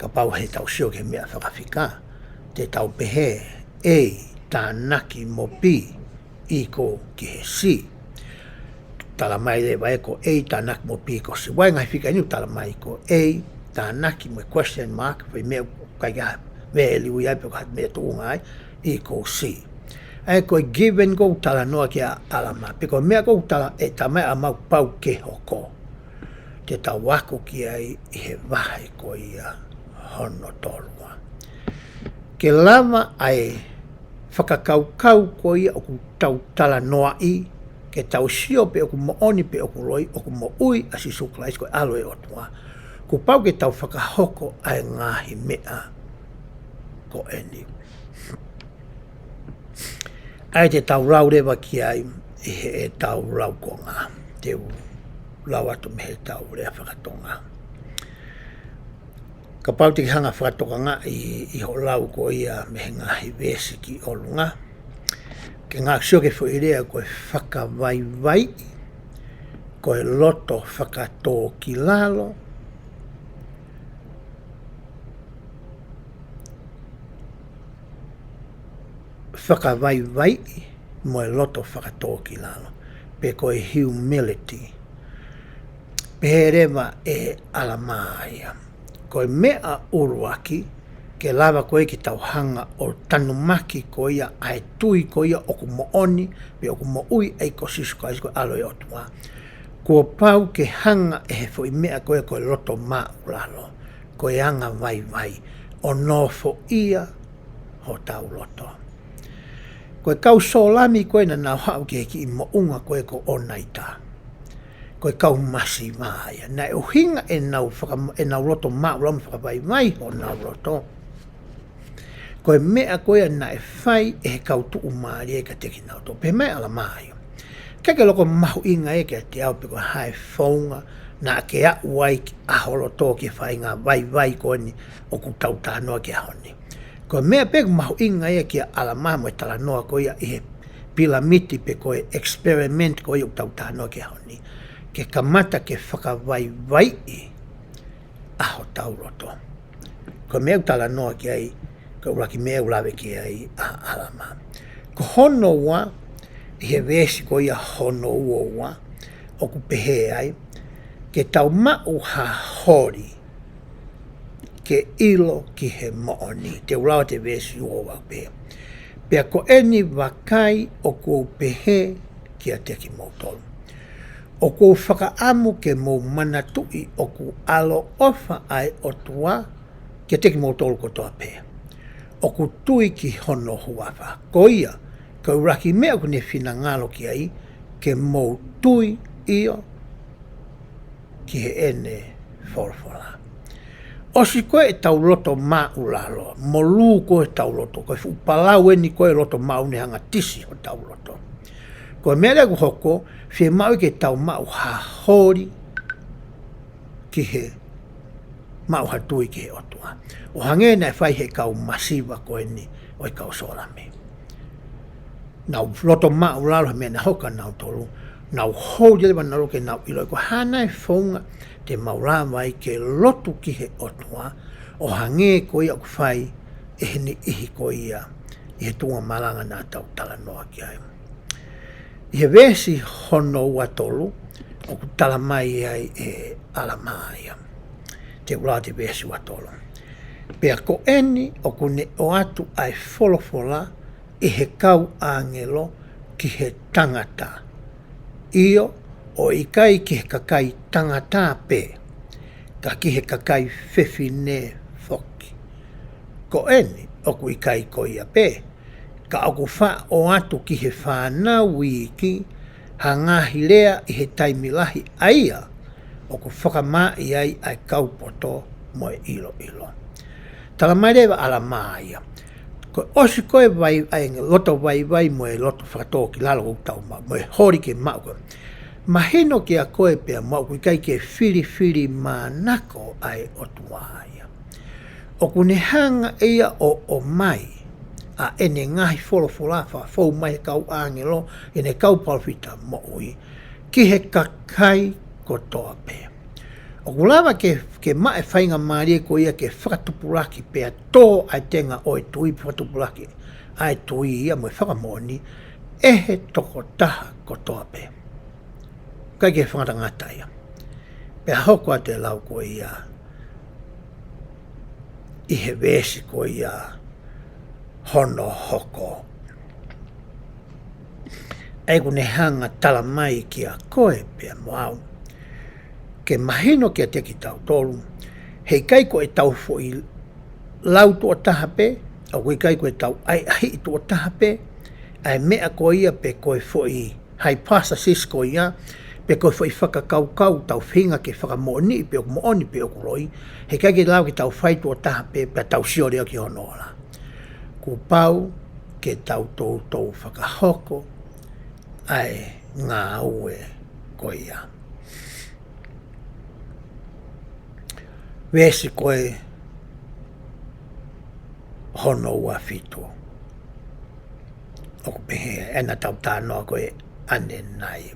Kapau he tau sio ki he meʻa fakafika, te tau pehē, A, tānaki mo B, equal ki he C. Talamai leva ē ko A tānaki mo B ko C. ʻA e ngaahi fika eni ʻoku talamai ko A tānaki mo e question mark, pe meʻa ʻoku ʻikai ke ha value ia pe ko ha meʻa tuʻunga ai, equal C. ʻA ia ko e given ʻoku talanoa ki ai ʻa ʻAlamā, pe ko e meʻa ʻoku tala, ʻe talamai ʻe ʻAlamā ʻoku pau ke hoko, te tau ako ki ai ʻi he vahe ko ia hono tolu ua. Ke lava ʻa e fakakaukau ko ia ʻoku tau talanoaʻi, ke tau sio pe ʻoku moʻoni pe ʻoku loi, ʻoku moʻui ʻa Sīsū Kalaisi ko e ʻAlo ʻo e ʻOtua, kuo pau ke tau fakahoko ʻa e ngaahi meʻa ko eni. ʻA ia te tau lau leva ki ai ʻi heʻetau lau konga. Te u lau atu mei heʻetau lea fakatonga. Kapau te ke hanga ʻo fakatokangaʻi ʻi hoʻo lau ko ia mei he ngaahi veesi ki ʻolunga, ke ngaahi sio ki he foʻi lea ko e fakavaivaiʻi, ko e loto fakatōkilalo, fakavaivaiʻi mo e loto fakatōkilalo, pe ko e humility. Pehē leva ʻe ʻAlamā ia, ko e meʻa ʻuluaki, ke lava ko ē ke tau hanga ʻo tanumaki ko ia ʻa e tui ko ia ʻoku moʻoni, pe ʻoku moʻui ʻa e ko Sīsū Kalaisi ko e ʻAlo ʻo e ʻOtua, kuo pau ke hanga ʻe he foʻi meʻa ko ē ko e loto māʻulalo, ko e anga vaivai, ʻo nofoʻia hotau loto. Ko e kau Sōlami ko ē naʻa nau haʻu ki he kiʻi moʻunga ko ē ko ʻOnaita, ko e kau masiva ia. Naʻe ʻuhinga ʻenau faka-, ʻenau loto māʻulalo mo fakavaivai honau loto, ko e meʻa ko ia naʻe fai ʻe he kau tuʻumālie kiate kinautolu. Pehē mai ʻe ʻAlamā ia, ʻikai ke loko mahuʻinga ia kiate au pe ko e hā e founga naʻa ke aʻu ai ki ho loto ki he faʻahinga vaivai ko eni ʻoku tau talanoa ki ai he ʻaho ni. Ko e meʻa pē ʻoku mahuʻinga ia kia ʻAlamā mo e talanoa ko ia ʻi he pilamiti pe ko e experiment ko ia ʻoku tau talanoa ki ai he ʻaho ni, ke kamata ke fakavaivaiʻi ʻa hotau loto. Ko e meʻa ʻoku talanoa ki ai, ko e ʻuluaki meʻa ʻoku lave ki ai ʻa ʻAlamā. Ko hono ua, ʻi he veesi ko ia hono ua ua, ʻoku pehē ai, ke tau maʻu ha holi ke ʻilo ki he moʻoni. Te u lau atu e veesi ua ua ʻoku pehē, pea ko eni vakai ʻoku ou pehē kiate kimoutolu, ʻoku ou fakaʻamu ke mou manatuʻi ʻoku ʻaloʻofa ʻa e ʻOtua kiate kimoutolu kotoa pē ʻoku tui ki hono huafa. Ko ia, ko e ʻuluaki meʻa ʻoku ne finangalo ki ai, ke mou tui ʻio ki heʻene folofola. ʻOsi ko ē ʻetau loto māʻulalo, molū ko ē ʻetau loto, ko e fuʻu palau eni ko ē loto māʻulalo ne hanga ʻo tisi hotau loto. Ko e meʻa leva ʻoku hoko, fiemaʻu ke tau maʻu ha holi ki he maʻu ha tui ki he ʻOtua, ʻo hangē naʻe fai ʻe he kau masiva ko eni ʻo e kau Sōlami. Nau loto māʻulalo he meʻa naʻe hoko kia nautolu, nau holi leva nautolu ke nau ʻilo ko e hā nai e founga te mau lava ai ke lotu ki he ʻOtua, ʻo hangē ko ia ʻoku fai ʻe he niʻihi ko ia ʻi he tuʻunga malanga naʻa tau talanoa ki ai. ʻI he veesi hono ua tolu, ʻoku talamai ai ʻe ʻAlamā ia. Te u lau atu e veesi ua tolu. Pea ko eni ʻoku ne ʻoatu ʻa e folofola ʻi he kau ʻāngelo ki he tangata. ʻIo, ʻo ʻikai ki he kakai tangata pē, ka ki he kakai fefine foki. Ko eni, ʻoku ʻikai ko ia pē, ka ʻoku faʻa ʻoatu ki he fānau iiki ha ngaahi lea ʻi he taimi lahi ʻa ia ʻoku fakamaaʻi ai ʻa e kau poto mo e ʻiloʻilo. Tala mai leva ʻAlamā ia, ko e ʻosi ko e vai, ʻa e loto vaivai mo e loto fakatōkilalo ʻoku tau maʻu, mo e holi ke maʻu ko ē. Mahino kiate koe pea mo au ʻoku ʻikai ke filifilimānako ʻa e ʻOtua ia. ʻOku ne hanga ʻe ia ʻo ʻomai ʻa ʻene ngaahi folofola fakafou mai he kau ʻāngelo, ʻene kau palōfita moʻui, ki he kakai kotoa pē. ʻOku lava ke, ke maʻu e faingamālie ko ia ke fakatupulaki pea tō ʻa e tenga ʻo e tui, fakatupulaki ʻa e tui ia mo e fakamoʻoni ʻe he tokotaha kotoa pē. ʻIkai ke fakangatangata ia. Pea hoko atu e lau ko ia ʻi he veesi ko ia hono hoko. ʻA ia ʻoku ne hanga tala mai kiate koe pea mo au, ke mahino kiate kitautolu, he ʻikai ko ʻetau foʻi lau tuʻo taha pē, ʻoku ʻikai ko ʻetau ʻahiʻahiʻi tuʻo taha pē ʻa e meʻa ko ia pe ko e foʻi hypothesis ko ia, pe ko e foʻi fakakaukau ʻoku tau feinga ke fakamoʻoniʻi pe ʻoku moʻoni pe ʻoku loi, he ʻikai ke lava ke tau fai tuʻo taha pē, pea tau sio leva ki hono ola. Kuo pau ke tau toutou fakahoko ʻa e ngāue ko ia. Veesi ko ē hono ua fitu. ʻOku pehē, ʻena tau talanoa ko ē ʻanenai.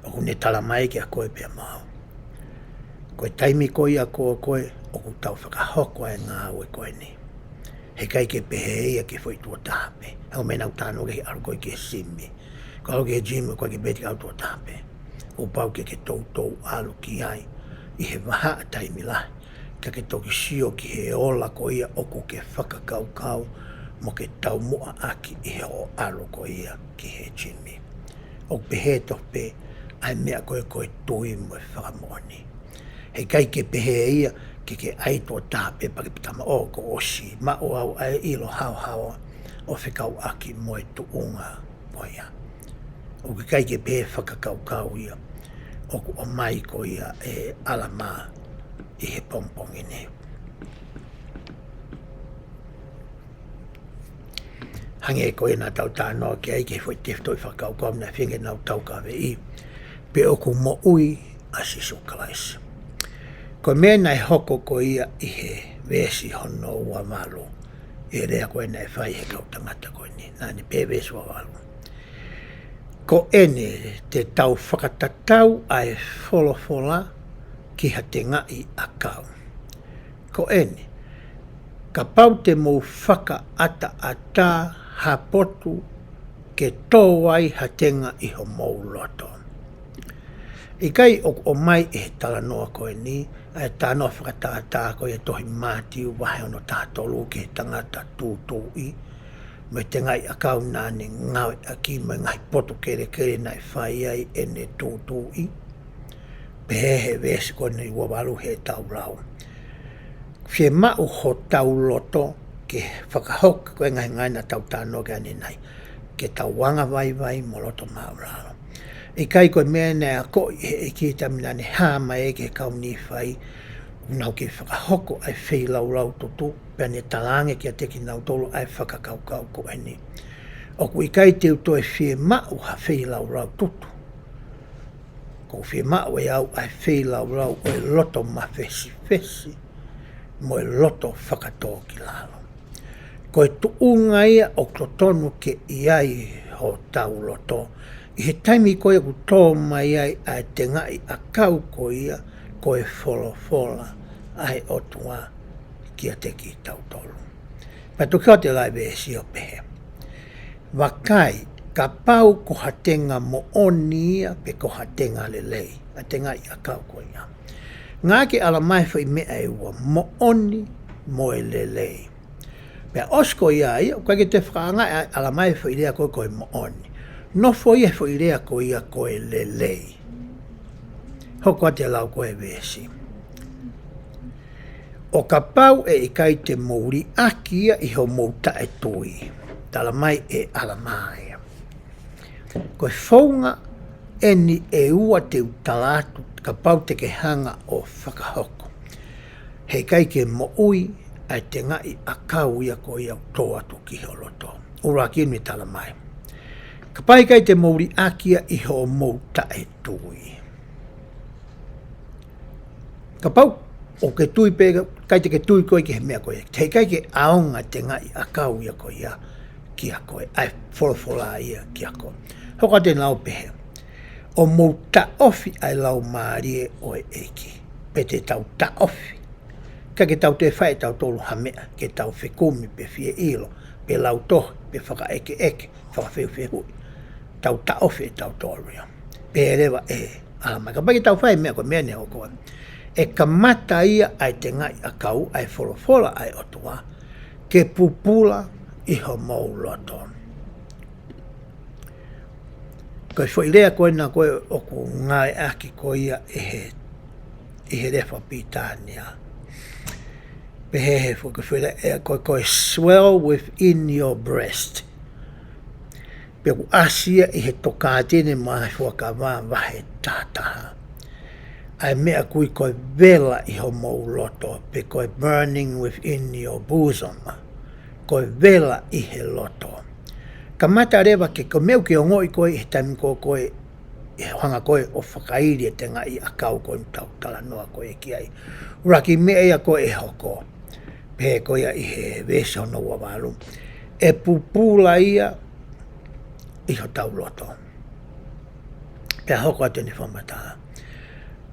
ʻOku ne tala mai kiate koe pea mo au. Ko e taimi ko ia ko ē, ko ē, ʻoku tau fakahoko ʻa e ngāue ko eni. He ʻikai ke pehē ia ki he foʻi tuʻo taha pē. He ʻoku meʻa naʻa ku talanoa ki he ʻalu ko ē ki he simi. Ko e ʻalu ki he gym, ʻoku ʻikai ke pehē te ke ʻalu tuʻo taha pē. ʻOku pau ke ke toutou ʻalu ki ai ʻi he vahaʻa taimi lahi, ka ke toki sio ki he ola ko ia ʻoku ke fakakaukau mo ke taumuʻa ʻaki ʻi hoʻo ʻalu ko ia ki he gym. ʻOku pehē tofu pē ʻa e meʻa ko ē ko e tui mo e fakamoʻoni. He ʻikai ke pehē ia ke ke ʻai tuʻo taha pē pea ke pita maʻu ʻo ʻosi, maʻu au ʻa e ʻilo haohaoa ʻo fekauʻaki mo e tuʻunga ko ia. ʻOku ʻikai ke pehē fakakaukau ia ʻoku ʻomai ko ia ʻe ʻAlamā ʻi he pongipongi ni. Hangē ko ia naʻa tau talanoa ki ai ki he foʻi tefitoʻi fakakaukau naʻe feinga ke nau taukaveʻi pe ʻoku moʻui ʻa Sīsū Kalaisi. Ko e meʻa naʻe hoko ko ia ʻi he veesi hono ua valu, ʻi he lea ko ē naʻe fai he kau tangata ko eni, naʻa ne pehē veesi ua valu: Ko eni te tau fakatatau ʻa e folofola ki ha tengaʻi ʻakau. Ko eni, kapau te mou fakaʻataʻatā ha potu ke tō ai ha tenga ʻi homou loto. ʻIkai ʻoku ʻomai ʻe he talanoa ko eni ʻa e talanoa fakatātā ko ia tohi Mātiu vahe hono taha tolu ki he tangata tūtuuʻi mo e tengaʻi ʻakau naʻa ne ngāueʻaki mo e ngaahi potu kelekele naʻe fai ai ʻene tūtuuʻi. Pehē he veesi ko eni ua valu heʻetau lau, fiemaʻu hotau loto ke fakahoko ko e ngaahi ngāue naʻa tau talanoa ki ai ʻanenai, ke tau anga vaivai mo loto māʻulalo. ʻIkai ko e meʻa naʻe akoʻi ʻe he ʻEiki taimi naʻa ne hā mai ai ki he kau Nīfai, ʻoku nau kei fakahoko ʻa e feilaulau tutu, pea ne talaange kiate kinautolu ʻa e fakakaukau ko eni: ʻOku ʻikai te u toe fiemaʻu ha feilaulau tutu. ʻOku ou fiemaʻu ʻe au ʻa e feilaulau ʻo e loto mafesifesi mo e loto fakatōkilalo. Ko e tuʻunga ia ʻoku totonu ke ʻi ai hotau loto ʻi he taimi ko ia ʻoku tō mai ai ʻa e tengaʻi ʻakau ko ia, ko e folofola ʻa e ʻOtua kiate kitautolu. Pea toki ʻoatu ʻe he veesi ʻo pehē: Vakai, kapau ko ha tenga moʻoni ia pe ko ha tenga lelei ʻa e tengaʻi ʻakau ko ia. Ngāueʻaki ʻe ʻAlamā e foʻi meʻa ʻe ua, moʻoni mo e lelei. Pea ʻosi ko ia ia, ʻoku ʻikai ke toe fakaangaʻi ʻe ʻAlamā e foʻi lea ko ē ko e moʻoni. Nofo ia he foʻi lea ko ia ko e lelei. Hoko atu e lau ko e veesi. ʻO kapau ʻe ʻikai te mou liʻaki ia ʻi hoʻomou taʻetui. Tala mai ʻe ʻAlamā ia. Ko e founga eni ʻe ua te u tala atu, kapau te ke hanga ʻo fakahoko. He ʻikai ke moʻui ʻa e tengaʻi ʻakau ia ko ia ʻoku tō atu ki ho loto. ʻUluaki eni tala mai. Kapau ʻe ʻikai te mou liʻaki ia ʻi hoʻomou taʻetui. Kapau ʻoku ke tui pē, ʻikai te ke tui koe ki he meʻa ko ia. He ʻikai ke ʻaonga e tengaʻi ʻakau ia ko ia kia koe. ʻA e folofola ia kia koe. Hoko atu e lau pehē. ʻO mou taʻofi ʻa e laumālie ʻo e ʻEiki. Pe te tau taʻofi. ʻIkai ke tau toe fai ʻe tautolu ha meʻa, ke tau fekumi pe fie ʻilo, pe lautohi, pe fakaʻekeʻeke, fakafehuʻi. Tau taʻofi ʻe tautolu ia. Pehē leva ʻe ʻAlamā. Kapau ʻe tau fai e meʻa ko e meʻa ne hoko. ʻE kamata ia ʻa e tengaʻi ʻakau ʻa e folofola ʻa e ʻOtua. Ke pupula ʻi homou loto. Ko e foʻi lea ko ena ko ē ʻoku ngāueʻaki ko ia ʻe he, ʻi he lea fakapilitānia. Pehē he foʻi ko e foʻi lea ʻe ko e, ko e swell within your breast. Pea ʻoku ʻasi ia ʻi he Tokāteline mo e Ngaahi Fuakava vahe taha taha. ʻA e meʻa ʻoku ui ko e vela ʻi homou loto, pe ko e burning within your bosom. Ko e vela ʻi he loto. Kamata leva ke, ko e meʻa ʻoku ke ongoʻi koe ʻi he taimi ko ē, ʻe hanga koe ʻo fakaili e tengaʻi ʻakau ko eni ʻoku tau talanoa ko ē ki ai. ʻUluaki meʻa ia ko ē ʻe hoko. Pehē ko ia ʻi he veesi hono ua valu. ʻE pupula ia ʻi hotau loto. Pea hoko atu ʻene fakamatala.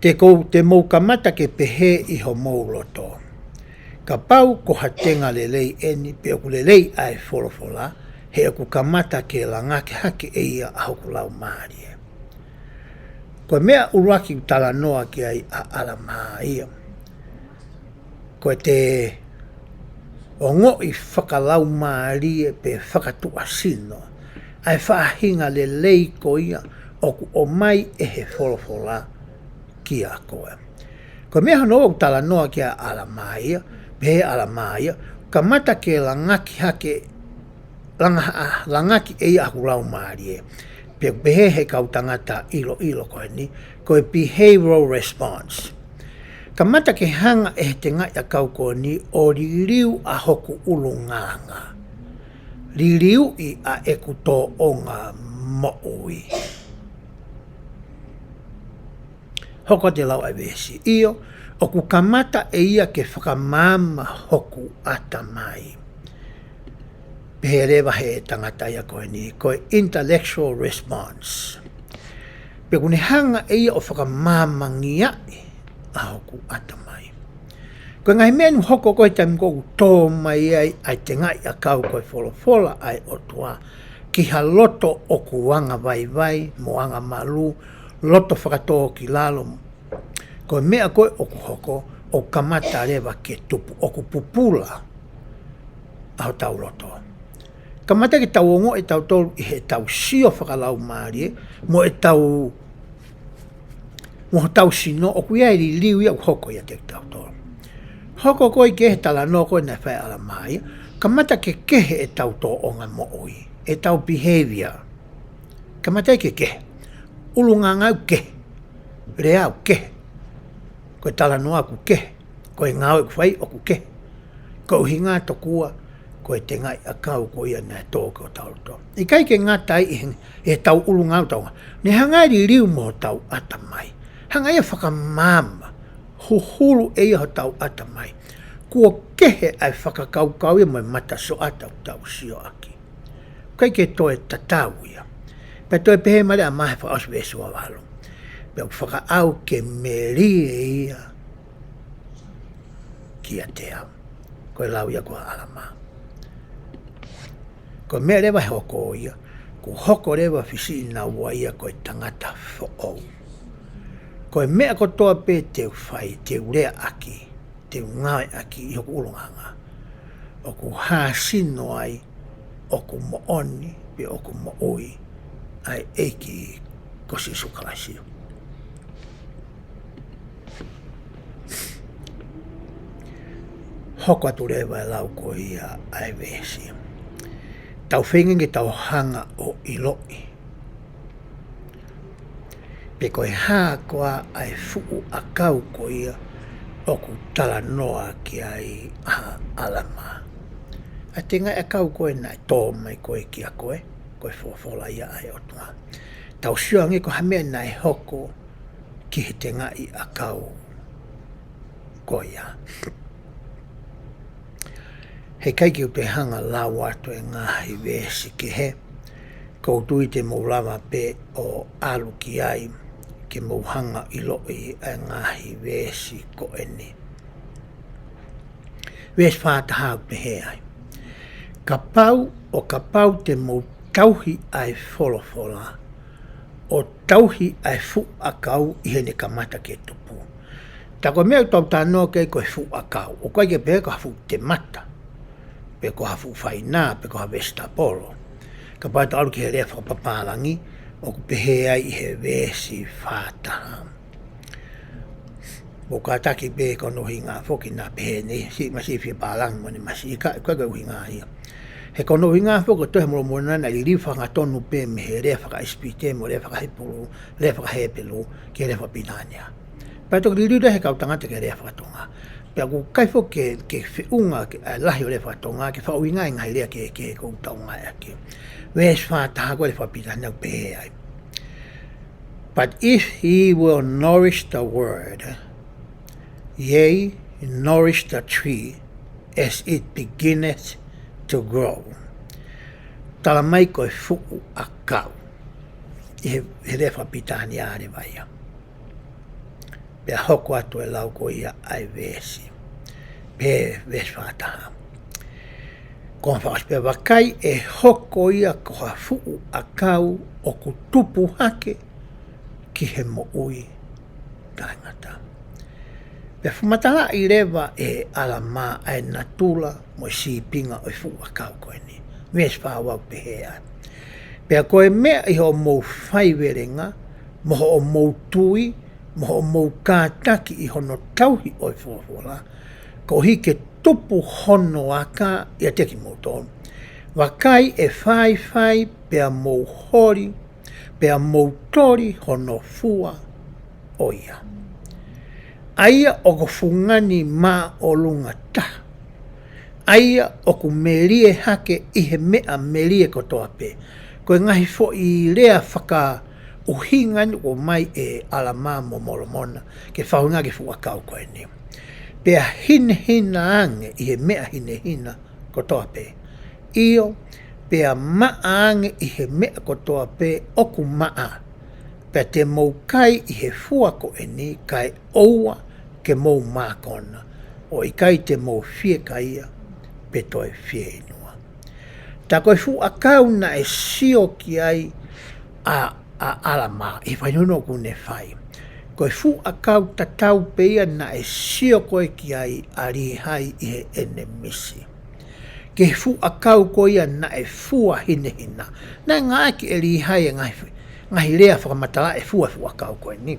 Te kou, te mou kamata ke pehē ʻi homou loto. Kapau ko ha tenga lelei eni, pe ʻoku lelei ʻa e folofola, he ʻoku kamata ke langaki hake ʻe ia ʻa hoku laumālie. Ko e meʻa ʻuluaki ʻoku talanoa ki ai ʻa ʻAlamā ia. Ko e te ongoʻi fakalaumālie pe fakatuʻasino. ʻA e faʻahinga lelei ko ia ʻoku ʻomai ʻe he folofola kia koe. Ko e meʻa hono ua ʻoku talanoa ki ai ʻa ʻAlamā ia, pehē ʻe ʻAlamā ia, kamata ke langaki hake, langa, a, langaki ʻe ia ʻa hoku laumālie. Pea pehē he kau tangata ʻiloʻilo ko eni, ko e behavioral response. Kamata ke hanga ʻe he tengaʻi ʻakau ko eni ʻo liliu ʻa hoku ʻulungaanga. Liliuʻi ʻa ʻeku tōʻonga moʻui. Hoko atu e lau ʻa e veesi. ʻIo, ʻoku kamata ʻe ia ke fakamaama hoku ʻatamai. Pehē leva he tangata ia ko eni, ko e intellectual response. Pea ʻoku ne hanga ʻe ia ʻo fakamaamangia ʻa hoku ʻatamai. Ko e ngaahi meʻa ʻoku hoko ko ē he taimi ko ē ʻoku tō mai ai ʻa e tengaʻi ʻakau ko e folofola ʻa e ʻOtua. Ki ha loto ʻoku anga vaivai, mo anga malū, loto fakatōkilalo. Ko e meʻa ko ē ʻoku hoko, ʻoku kamata leva ke tupu, ʻoku pupula ʻa hotau loto. Kamata ke tau ongoʻi ʻe tautolu ʻi heʻetau sio fakalaumālie, mo ʻetau, mo hotau sino, ʻoku ʻi ai e liliu ia ʻoku hoko ia kiate tautolu. Hoko ko ē ki he talanoa ko ē naʻe fai ʻe ʻAlamā ia, kamata ke kehe ʻetau tōʻonga moʻui, ʻetau behavior. Kamata ke kehe. ʻUlungaanga ʻoku kehe. Lea ʻoku kehe. Ko e talanoa ʻoku kehe. Ko e ngāue ʻoku fai ʻoku kehe. Ko e ʻuhinga tokua, ko e tengaʻi ʻakau ko ia naʻe tō ki hotau loto. ʻIkai ke ngata ai ʻi he, ʻi heʻetau ʻulungaanga ʻoku tau ngāue. Ne hanga ʻe ia ʻo liliu mo hotau ʻatamai. Hanga ʻe ia ʻo fakamaama. Huhulu ʻe ia hotau ʻatamai. Kuo kehe ʻa e fakakaukau ia mo e matasioʻata ʻoku tau sioʻaki. ʻIkai ke toe tatau ia. Pea toe pehē mai leva ʻa ʻAlamā he fakaʻosi veesi ua valu. Pea ʻoku fakaʻau ke melie ia kiate au. Ko e lau ia ko ē ʻa ʻAlamā. Ko e meʻa leva ʻe hoko ia. Kuo hoko leva fisiʻinaua ia ko e tangata foʻou. Ko e meʻa kotoa pē te u fai, te u leaʻaki, te u ngāueʻaki ʻi hoku ʻulungaanga. ʻoku hāsino ai ʻoku moʻoni pe ʻoku moʻui ʻa e ʻEiki ko Sīsū Kalaisi. Hoko atu leva e lau ko ia ʻa e veesi. Tau feinga ke tau hanga ʻo ʻiloʻi pe ko e hā koā ʻa e fuʻu ʻakau ko ia ʻoku talanoa ki ai ʻa ʻAlamā. ʻA e tengaʻi ʻakau ko ē naʻe tō mai ko ē kia koe, ko e folofola ia ʻa e ʻOtua. Tau sio ange ko ha meʻa naʻe hoko ki he tengaʻi ʻakau ko ia. He ʻikai ke u toe hanga lau atu e ngaahi veesi kehe, ʻoku ou tui te mou lava pē ʻo ʻalu ki ai, ke mou hanga ʻiloʻi e ngaahi veesi ko eni. Veesi fā taha ʻoku pehē ai. Kapau, ʻo kapau te mou tauhi ʻa e folofola, ʻo tauhi ʻa e fuʻu ʻakau ʻi heʻene kamata ke tupu. Tā ko e meʻa ʻoku tau talanoa ki ai ko e fuʻu ʻakau. ʻOku ʻikai ke pehē ko ha fuʻu temata, pe ko ha fuʻu fainā, pe ko ha vesitapolo. Kapau te tau ʻalu ki he lea fakapapālangi, ʻoku pehē ai ʻi he veesi fā taha. Mou kātaki pē ko hono ʻuhinga foki naʻa pehē ni, siʻi masiʻi fie pālangi mo ʻene masiʻi, ka, ka, ka ʻuhinga ia. He ko hono ʻuhinga foki ko e Tohi ʻa Molomona naʻe liliu fakahangatonu pē mei he lea fakaʻIsipite mo e lea fakaHepelū, lea fakaHepelū, ki he lea fakapilitānia. Pea toki liliu leva he kau tangata ki he lea fakatonga. Pea ʻoku ʻikai foki ke, ke feʻunga ki he lahi ʻo e lea fakatonga, ke fakaʻuhinga e ngaahi lea kehekehe ʻoku tau ngāueʻaki. Veesi fā taha ko e lea fakapilitānia ʻoku pehē ai. But if ye will nourish the word, yea, nourish the tree as it beginneth to grow. Tala mai ko e fuʻu ʻakau. ʻI he, he lea fakapilitānia leva ia. Pea hoko atu e lau ko ia ʻa e veesi. Pea veesi fā taha. Ko e fakaʻosi pē, vakai ʻe hoko ia ko ha fuʻu ʻakau ʻoku tupu hake ki he moʻui taʻengata. Pea fakamatalaʻi leva ʻe ʻAlamā ʻa e natula mo e sīpinga ʻo e fuʻu ʻakau ko eni. Veesi fā ua ʻoku pehē ai. Pea ko e meʻa ʻi hoʻomou faivelenga, mo hoʻomou tui, mo hoʻomou kātaki ʻi hono tauhi ʻo e folofola, koeʻuhi ke tupu hono aka ʻiate kimoutolu. Vakai ʻe faifai pea mou holi, pea mou toli hono fua ʻo ia. ʻA ia ʻoku fungani māʻolunga taha. ʻA ia ʻoku melie hake ʻi he meʻa melie kotoa pē. Ko e ngaahi foʻi lea fakaʻuhinga ni ʻoku ʻomai ʻe ʻAlamā mo Molomona, ke fakaʻuhinga ki he fuʻu ʻakau ko eni. Pea hinehina ange ʻi he meʻa hinehina kotoa pē. ʻIo, pea maʻa ange ʻi he meʻa kotoa pē ʻoku maʻa. Pea te mou kai ʻi he fua ko eni kae ʻoua ke mou mākona, ʻo ʻikai te mou fiekaia, pe toe fieinua. Tā ko e fuʻu ʻakau naʻe sio ki ai ʻa, ʻa ʻAlamā, ʻi he fainunu ʻoku ne fai. Ko e fuʻu ʻakau tatau pē ia naʻe sio ko ē ki ai ʻa Līhai ʻi heʻene misi. Ki he fuʻu ʻakau ko ia naʻe fua hinehina. Naʻe ngāueʻaki ʻe Līhai e ngaahi, ngaahi lea fakamatala e fua fuʻu ʻakau ko eni.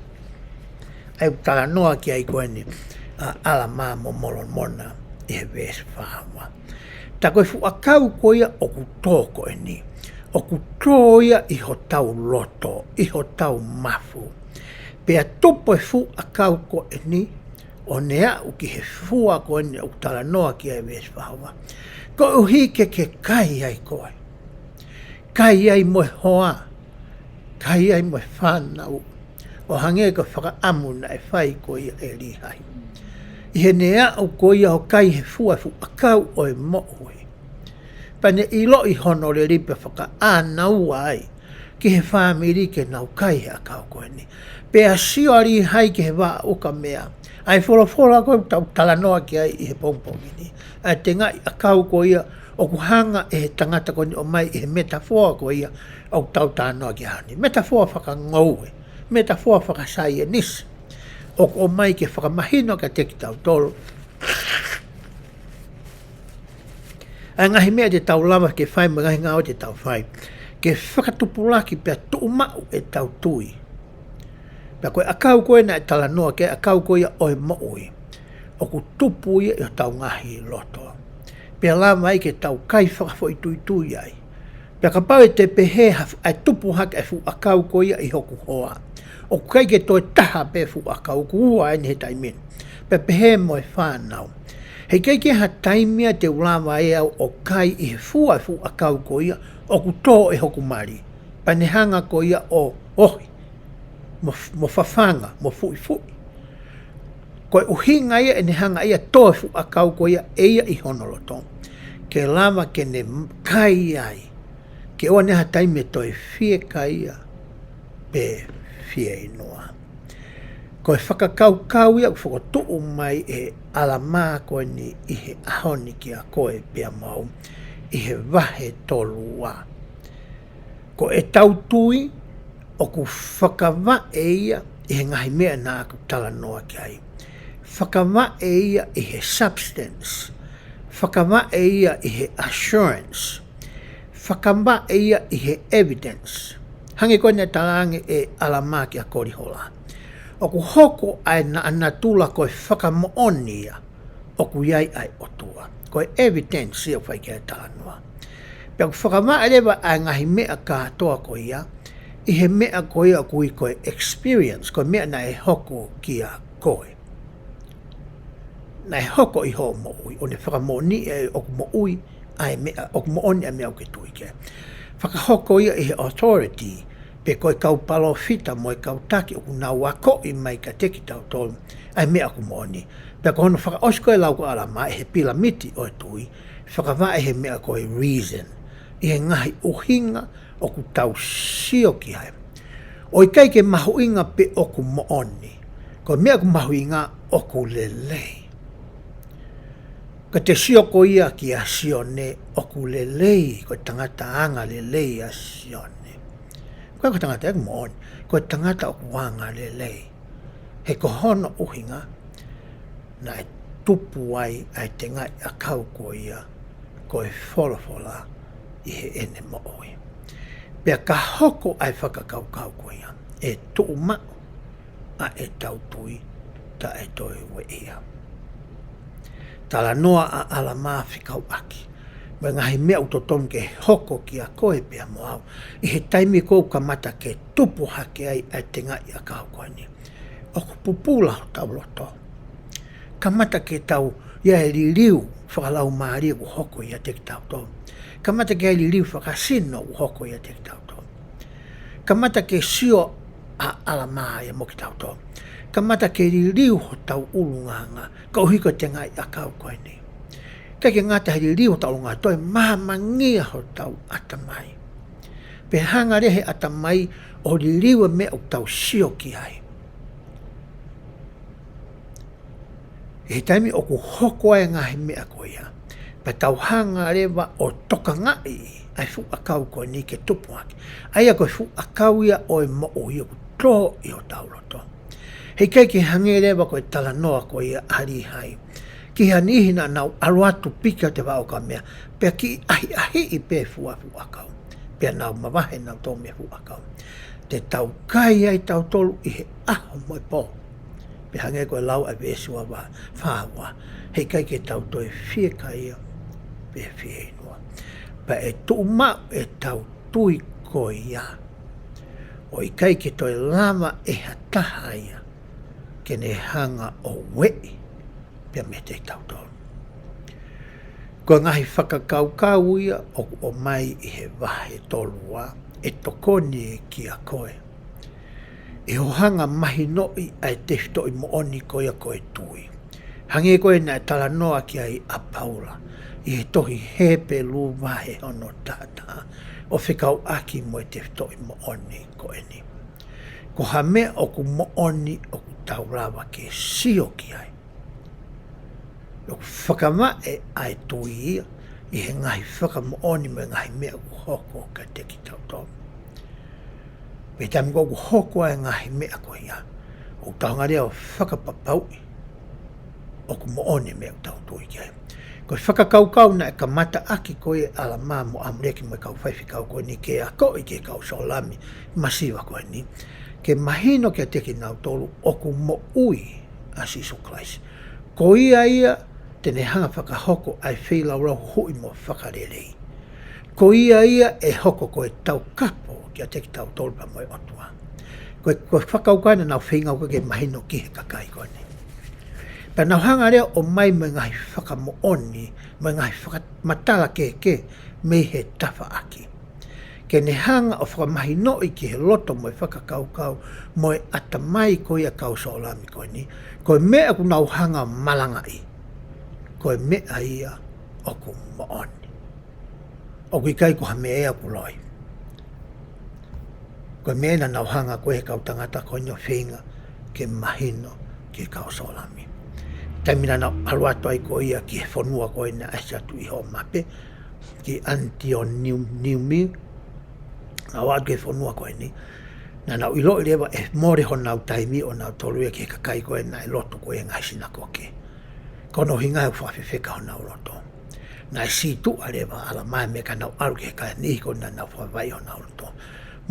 ʻA ia ʻoku talanoa ki ai ko eni, ʻa, ʻAlamā mo Molomona ʻi he veesi fā ua. Tā ko e fuʻu ʻakau ko ia ʻoku tō ko eni. ʻOku tō ia ʻi hotau loto, ʻi hotau mafu. Pea tupu e fuʻu ʻakau ko eni, ʻo ne aʻu ki he fua ko eni ʻoku talanoa ki ai e veesi fā ua. Koeʻuhi ke ke kai ai koe. Kai ai mo e hoa. Kai ai mo e fānau. ʻO hangē ko e fakaʻamu naʻe fai ko ia ʻe Līhai. ʻI heʻene aʻu ko ia ʻo kai he fua fuʻu ʻakau ʻo e moʻui. Pea ne ʻiloʻi hono lelei pea fakaʻānaua ai ki he fāmili ke nau kai he ʻakau ko eni. Pea sio ʻa Līhai ki he vaʻa ukamea. ʻA e folofola ko ē ʻoku tau talanoa ki ai ʻi he pongipongi ni. ʻA e tengaʻi ʻakau ko ia ʻoku hanga ʻe he tangata ko eni ʻo ʻomai ʻi he metafoa ko ia ʻoku tau talanoa ki ai he ʻaho ni. Metafoa fakangoue, metafoa fakasaienisi. ʻOku ʻomai ke fakamahino kiate kitautolu. ʻA e ngaahi meʻa te tau lava ke fai mo e ngaahi ngāue te tau fai ke fakatupulaki pea tuʻumaʻu ʻetau tui. Pea ko e ʻakau ko ē naʻe talanoa ki ai, ʻakau ko ia ʻo e moʻui, ʻoku tupu ia ʻi hotau ngaahi loto. Pea lava ai ke tau kai fakafoʻituitui ai. Pea kapau ʻe te pehē ha fu-, ʻa e tupu hake ʻa e fuʻu ʻakau ko ia ʻi hoku hoa, ʻoku ʻikai ke toe taha pē fuʻu ʻakau, ʻoku ua eni he taimi ni. Pea pehē mo e fānau. Heʻikai ke ha taimi ia te u lava ʻe au ʻo kai ʻi he fua ʻa e fuʻu ʻakau ko ia ʻoku tō ʻe hoku mali. Pea ne hanga ko ia ʻo ohi, mo f-, mo fafanga, mo fuʻifuʻi. Ko e ʻuhinga ia ʻene hanga ia ʻo tō e fuʻu ʻakau ko ia ʻe ia ʻi hono loto, ke lava ke ne m-, kai ai, ke ʻoua naʻa ha taimi ʻe toe fiekaia pe fieinua. Ko e fakakaukau ia ʻoku fokotuʻu mai ʻe ʻAlamā ko eni ʻi he ʻaho ni kiate koe pea mo au, ʻi he vahe tolu ua. Ko ʻetau tui ʻoku fakavaʻe ia ʻi he ngaahi meʻa naʻa ku talanoa ki ai. Fakavaʻe ia ʻi he substance. Fakavaʻe ia ʻi he assurance. Fakavaʻe ia ʻi he evidence. Hangē ko ē naʻe talaange ʻe ʻAlamā kia Kolihola, ʻoku hoko ʻa e naʻa natula ko e fakamoʻoni ia ʻoku ʻi ai ʻa e ʻOtua. Ko e evidence ia ʻoku fai ki ai e talanoa. Pea ʻoku fakavaʻe leva ʻa e ngaahi meʻa kātoa ko ia ʻi he meʻa ko ia ʻoku ui ko e experience, ko e meʻa naʻe hoko kia koe. Naʻe hoko ʻi hoʻo moʻui, ʻo ne fakamoʻoni ʻe ʻoku moʻui ʻa e meʻa, ʻoku moʻoni ʻa e meʻa ʻoku ke tui ki ai. Fakahoko ia ʻi he authority, pe ko e kau palōfita mo e kau taki ʻoku nau akoʻi mai kiate kitautolu ʻa e meʻa ʻoku moʻoni. Pea ko hono fakaʻosi ko e lau ko ē ʻa ʻAlamā ʻi he pilamiti ʻo e tui, fakavaʻe he meʻa ko e reason, ʻi he ngaahi ʻuhinga ʻoku tau sio ki ai. ʻOku ʻikai ke mahuʻinga pe ʻoku moʻoni. Ko e meʻa ʻoku mahuʻinga ʻoku lelei. Ka te sio ko ia kia Sione, ʻoku lelei, ko e tangata anga lelei ʻa Sione. Ko e, ko e tangata ʻoku moʻoni, ko e tangata ʻoku anga lelei. He ko hono ʻuhinga, naʻe tupu ai ʻa e tengaʻi ʻakau ko ia, ko e folofola ʻi heʻene moʻui. Pea ka hoko ʻa e fakakaukau ko ia, ʻe tuʻumaʻu ʻa ʻetau tui, taʻe toe ueʻia. Talanoa ʻa ʻAlamā fekauʻaki mo e ngaahi meʻa ʻoku totonu ke hoko kia koe pea mo au, ʻi he taimi ko ē ʻoku kamata ke tupu hake ai ʻa e tengaʻi ʻakau ko eni. ʻOku pupula hotau loto. Kamata ke tau ʻi ai e liliu fakalaumālie ʻoku hoko ʻiate kitautolu. Kamata ke ʻi ai e liliu fakasino ʻoku hoko ʻiate kitautolu. Kamata ke sio ʻa ʻAlamā ia mo kitautolu. Kamata ke liliu hotau ʻulungaanga koeʻuhi ko e tengaʻi ʻakau ko eni. ʻIkai ke ngata he liliu hotau ʻulungaanga, toe māmangia hotau ʻatamai. Pea hanga leva he ʻatamai ʻo liliu e meʻa ʻoku tau sio ki ai. ʻI he taimi ʻoku hoko ai e ngaahi meʻa ko ia, pea tau hanga leva ʻo tokangaʻi ʻa e fuʻu ʻakau ko eni ke tupu hake. ʻA ia ko e fuʻu ʻakau ia ʻo e moʻui ʻoku tō ʻi hotau loto. Heʻikai ke hangē leva ko e talanoa ko ia ʻa Līhai ki ha niʻihi naʻa nau ʻalu atu piki atu he vaʻa ʻo Kamea, pea kiʻi ʻahiʻahiʻi pē fua fuʻu ʻakau, pea nau mavahe nautolu mei he fuʻu ʻakau. Te tau kai ai tautolu ʻi he ʻaho mo e pō. Pea hangē ko e lau ʻa e veesi ua fā ua, heʻikai ke tau toe fiekaia pe fieinua. Pea ʻe tuʻumaʻu ʻetau tui ko ia, ʻo ʻikai ke toe lava ʻe ha taha ia ke ne hanga ʻo ueʻi pea meiate kitautolu. Ko e ngaahi fakakaukau ia ʻoku ʻomai ʻi he vahe tolu ua, ʻe tokoni kia koe ʻi hoʻo hanga mahinoʻi ʻa e tefitoʻi moʻoni ko ia ko e tui. Hangē ko ē naʻe talanoa ki ai ʻa Paula ʻi he tohi Hepelū vahe hono taha taha, ʻo fekauʻaki mo e tefitoʻi moʻoni ko eni. Ko ha meʻa ʻoku moʻoni ʻoku tau lava ke sio ki ai. ʻOku fakavaʻe ʻa e tui ia ʻi he ngaahi fakamoʻoni mo e ngaahi meʻa ʻoku hoko kiate kitautolu. Pea taimi ko ē ʻoku hoko ai e ngaahi meʻa ko ia, ʻoku tau hanga leva ʻo fakapapauʻi ʻoku moʻoni e meʻa ʻoku tau tui ki ai. Ko e fakakaukau naʻe kamata ʻaki ko ē ʻa ʻAlamā mo ʻAmuleki mo e kau faifekau ko eni ke akoʻi ki he kau Sōlami masiva ko eni, ke mahino kiate kinautolu ʻoku moʻui ʻa Sīsū Kalaisi. Ko ia ia te ne hanga fakahoko ʻa e feilaulau huhuʻi mo fakalelei. Ko ia ia ʻe hoko ko e taukapo kiate kitautolu pea mo e ʻOtua. Ko e, ko e fakakaukau naʻa nau feinga ke mahino ki he kakai ko eni. Pea nau hanga leva ʻo ʻomai mo e ngaahi fakamoʻoni, mo e ngaahi fakamatala kehekehe mei he tafaʻaki, ke ne hanga ʻo fakamahinoʻi ki he loto mo e fakakaukau mo e ʻatamai ko ia kau Sōlami ko eni, ko e meʻa ʻoku nau hanga malangaʻi, ko e meʻa ia ʻoku moʻoni. ʻOku ʻikai ko ha meʻa ia ʻoku loi. Ko e meʻa naʻa nau hanga ko ē he kau tangata ko eni ʻo feinga ke mahino ki he kau Sōlami. Taimi naʻa nau ʻalu atu ai ko ia ki he fonua ko ē naʻe ʻasi atu ʻi hoʻo mape, ki ʻAnitioniumi, naʻa nau ʻalu ki he fonua ko eni, naʻa nau ʻiloʻi leva ʻe mole honau taimi ʻo nau tolu ia ki he kakai ko ē naʻe lotu ko ē he ngaahi sinakoke. Ko hono ʻuhinga he ʻoku fakafefeka honau loto. Naʻe sītuʻa leva ʻa ʻAlamā mo e meʻa ka nau ʻalu ki he kakai niʻihi ko ē naʻa nau fakavaʻi honau loto.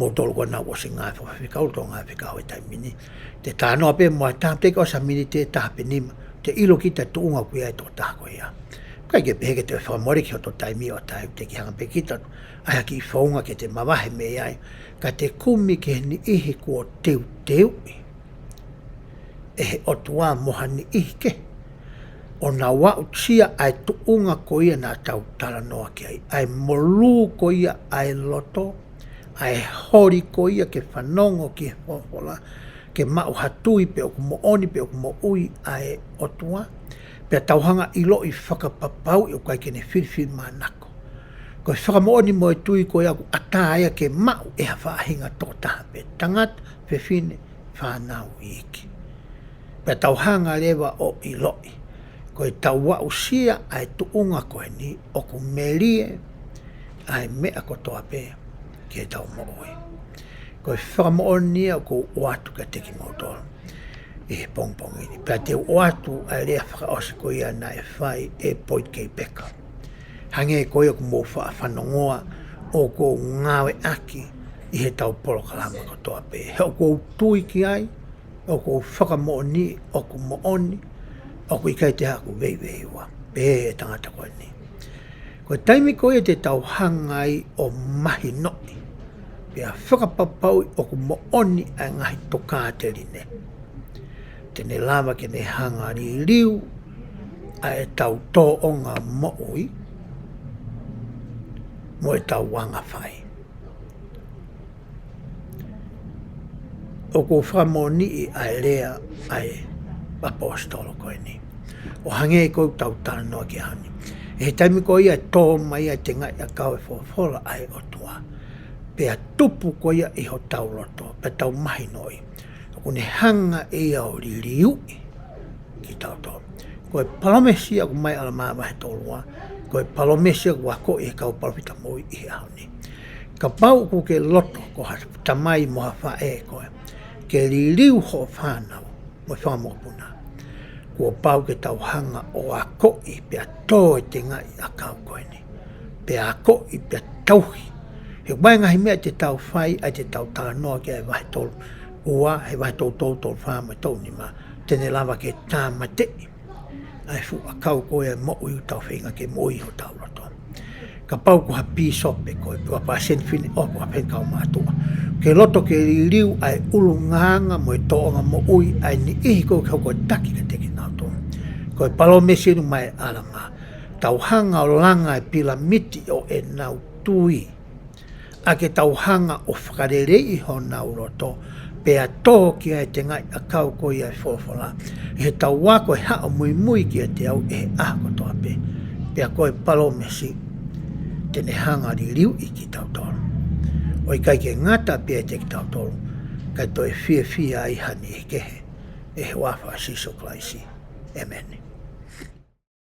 Moutolu ko ē naʻa nau ʻosi ngāue fakafefeka, ʻoku tau ngāue fekau he taimi ni. Te talanoa pē mo ha taha, teʻeki ʻosi ha miniti ʻe taha pe nima, te ʻilo kita tuʻunga ʻoku ʻi ai e tokotaha ko ia. ʻIkai ke pehē ke te fakamoleki hoto taimi ʻo tae, te ke hanga pē kita ʻai ha kiʻi founga ke te mavahe mei ai, ka te kumi ki he niʻihi kuo teuteuʻi ʻe he ʻOtua mo ha niʻihi kehe, ʻo nau aʻusia ʻa e tuʻunga ko ia naʻa tau talanoa ki ai, ʻa e molū ko ia ʻa e loto, ʻa e holi ko ia ke fanongo ki he folofola, ke maʻu ha tui pe ʻoku moʻoni pe ʻoku moʻui ʻa e ʻOtua, pea tau hanga ʻiloʻi fakapapauʻi ʻoku ʻikai ke ne filifilimānako. Ko e fakamoʻoni mo e tui ko ia ʻoku ʻatā ia ke maʻu ʻe ha faʻahinga tokotaha pē, tangata, fefine, fānau, iiki. Pea tau hanga leva ʻo ʻiloʻi, ko e tau aʻusia ʻa e tuʻunga ko eni ʻoku melie ʻa e meʻa kotoa pē ki heʻetau moʻui. Ko e fakamoʻoni ia ʻoku ou ʻoatu kiate kimoutolu ʻi he pongipongi ni. Pea te u ʻoatu ʻa e lea fakaʻosi ko ia naʻe fai ʻe Boyd K. Packer. Hangē ko ia ʻoku mou faʻa fanongoa ʻoku ou ngāueʻaki ʻi heʻetau polokalama kotoa pē. He ʻoku ou tui ki ai, ʻoku ou fakamoʻoni ʻoku moʻoni, ʻoku ʻikai te u veiveiua, pehē ʻe he tangata ko eni. Ko e taimi ko ia te tau hanga ai ʻo mahinoʻi, pea fakapapauʻi ʻoku moʻoni ʻa e ngaahi tokāteline, te ne lava ke ne hanga liliu ʻa ʻetau tōʻonga moʻui mo ʻetau anga fai. ʻOku ou fakamoʻoniʻi ʻa e lea ʻa e ʻaposetolo ko eni. ʻO hangē ko ʻetau talanoa ki ai he ʻaho ni. ʻI he taimi ko ia ʻe tō mai ai e tengaʻi ʻakau ʻo e folofola ʻa e ʻOtua, pea tupu ko ia ʻi hotau loto, pea tau mahinoʻi, ʻoku ne hanga ʻe ia ʻo liliuʻi kitautolu. Ko e palōmesi ia ʻoku ʻomai ʻe ʻAlamā vahe tolu ua, ko e palōmesi ia ʻoku akoʻi ʻe he kau palōfita moʻui ʻi he ʻaho ni. Kapau ʻoku ke loto ko ha tamai mo ha faʻē koe, ke liliu hoʻo fānau mo e fanga mokopuna, kuo pau ke tau hanga ʻo akoʻi pea tō e tengaʻi ʻakau ko eni, pea akoʻi pea tauhi. He ʻoku ʻi ai e ngaahi meʻa te tau fai, ʻa ia te tau talanoa ki ai he vahe tolu ua, he vahe tolu tolu, tolu fā mo e tolu nima, te ne lava ke tāmateʻi ʻa e fuʻu ʻakau ko ia ʻo e moʻui ʻoku tau feinga ke moʻui ʻi hotau loto. Kapau ko ha pīsope koe, pe ko ha palesiteni fineʻofa, pe ko ha faifekau mātuʻa, ke loto ke liliu ʻa e ʻulungaanga mo e tōʻonga moʻui ʻa e niʻihi ʻoku ke hoko ʻo taki kiate kinautolu, ko e palōmesi eni ʻoku ʻomai ʻe ʻAlamā, tau hanga ʻo langa e pilamiti ʻo ʻenau tui, ʻa ke tau hanga ʻo fakaleleiʻi honau loto, pea tō ki ai e tengaʻi ʻakau ko ia ʻo e folofola, ʻi heʻetau ako ʻe haʻo muimui kiate au ʻi he ʻaho kotoa pē, pea ko e palōmesi te ne hanga liliuʻi kitautolu. ʻO ʻikai ke ngata pē ʻiate kitautolu, kae toe fiefia ai ha niʻihi kehe, ʻi he huafa ʻo Sīsū Kalaisi. ʻĒmeni.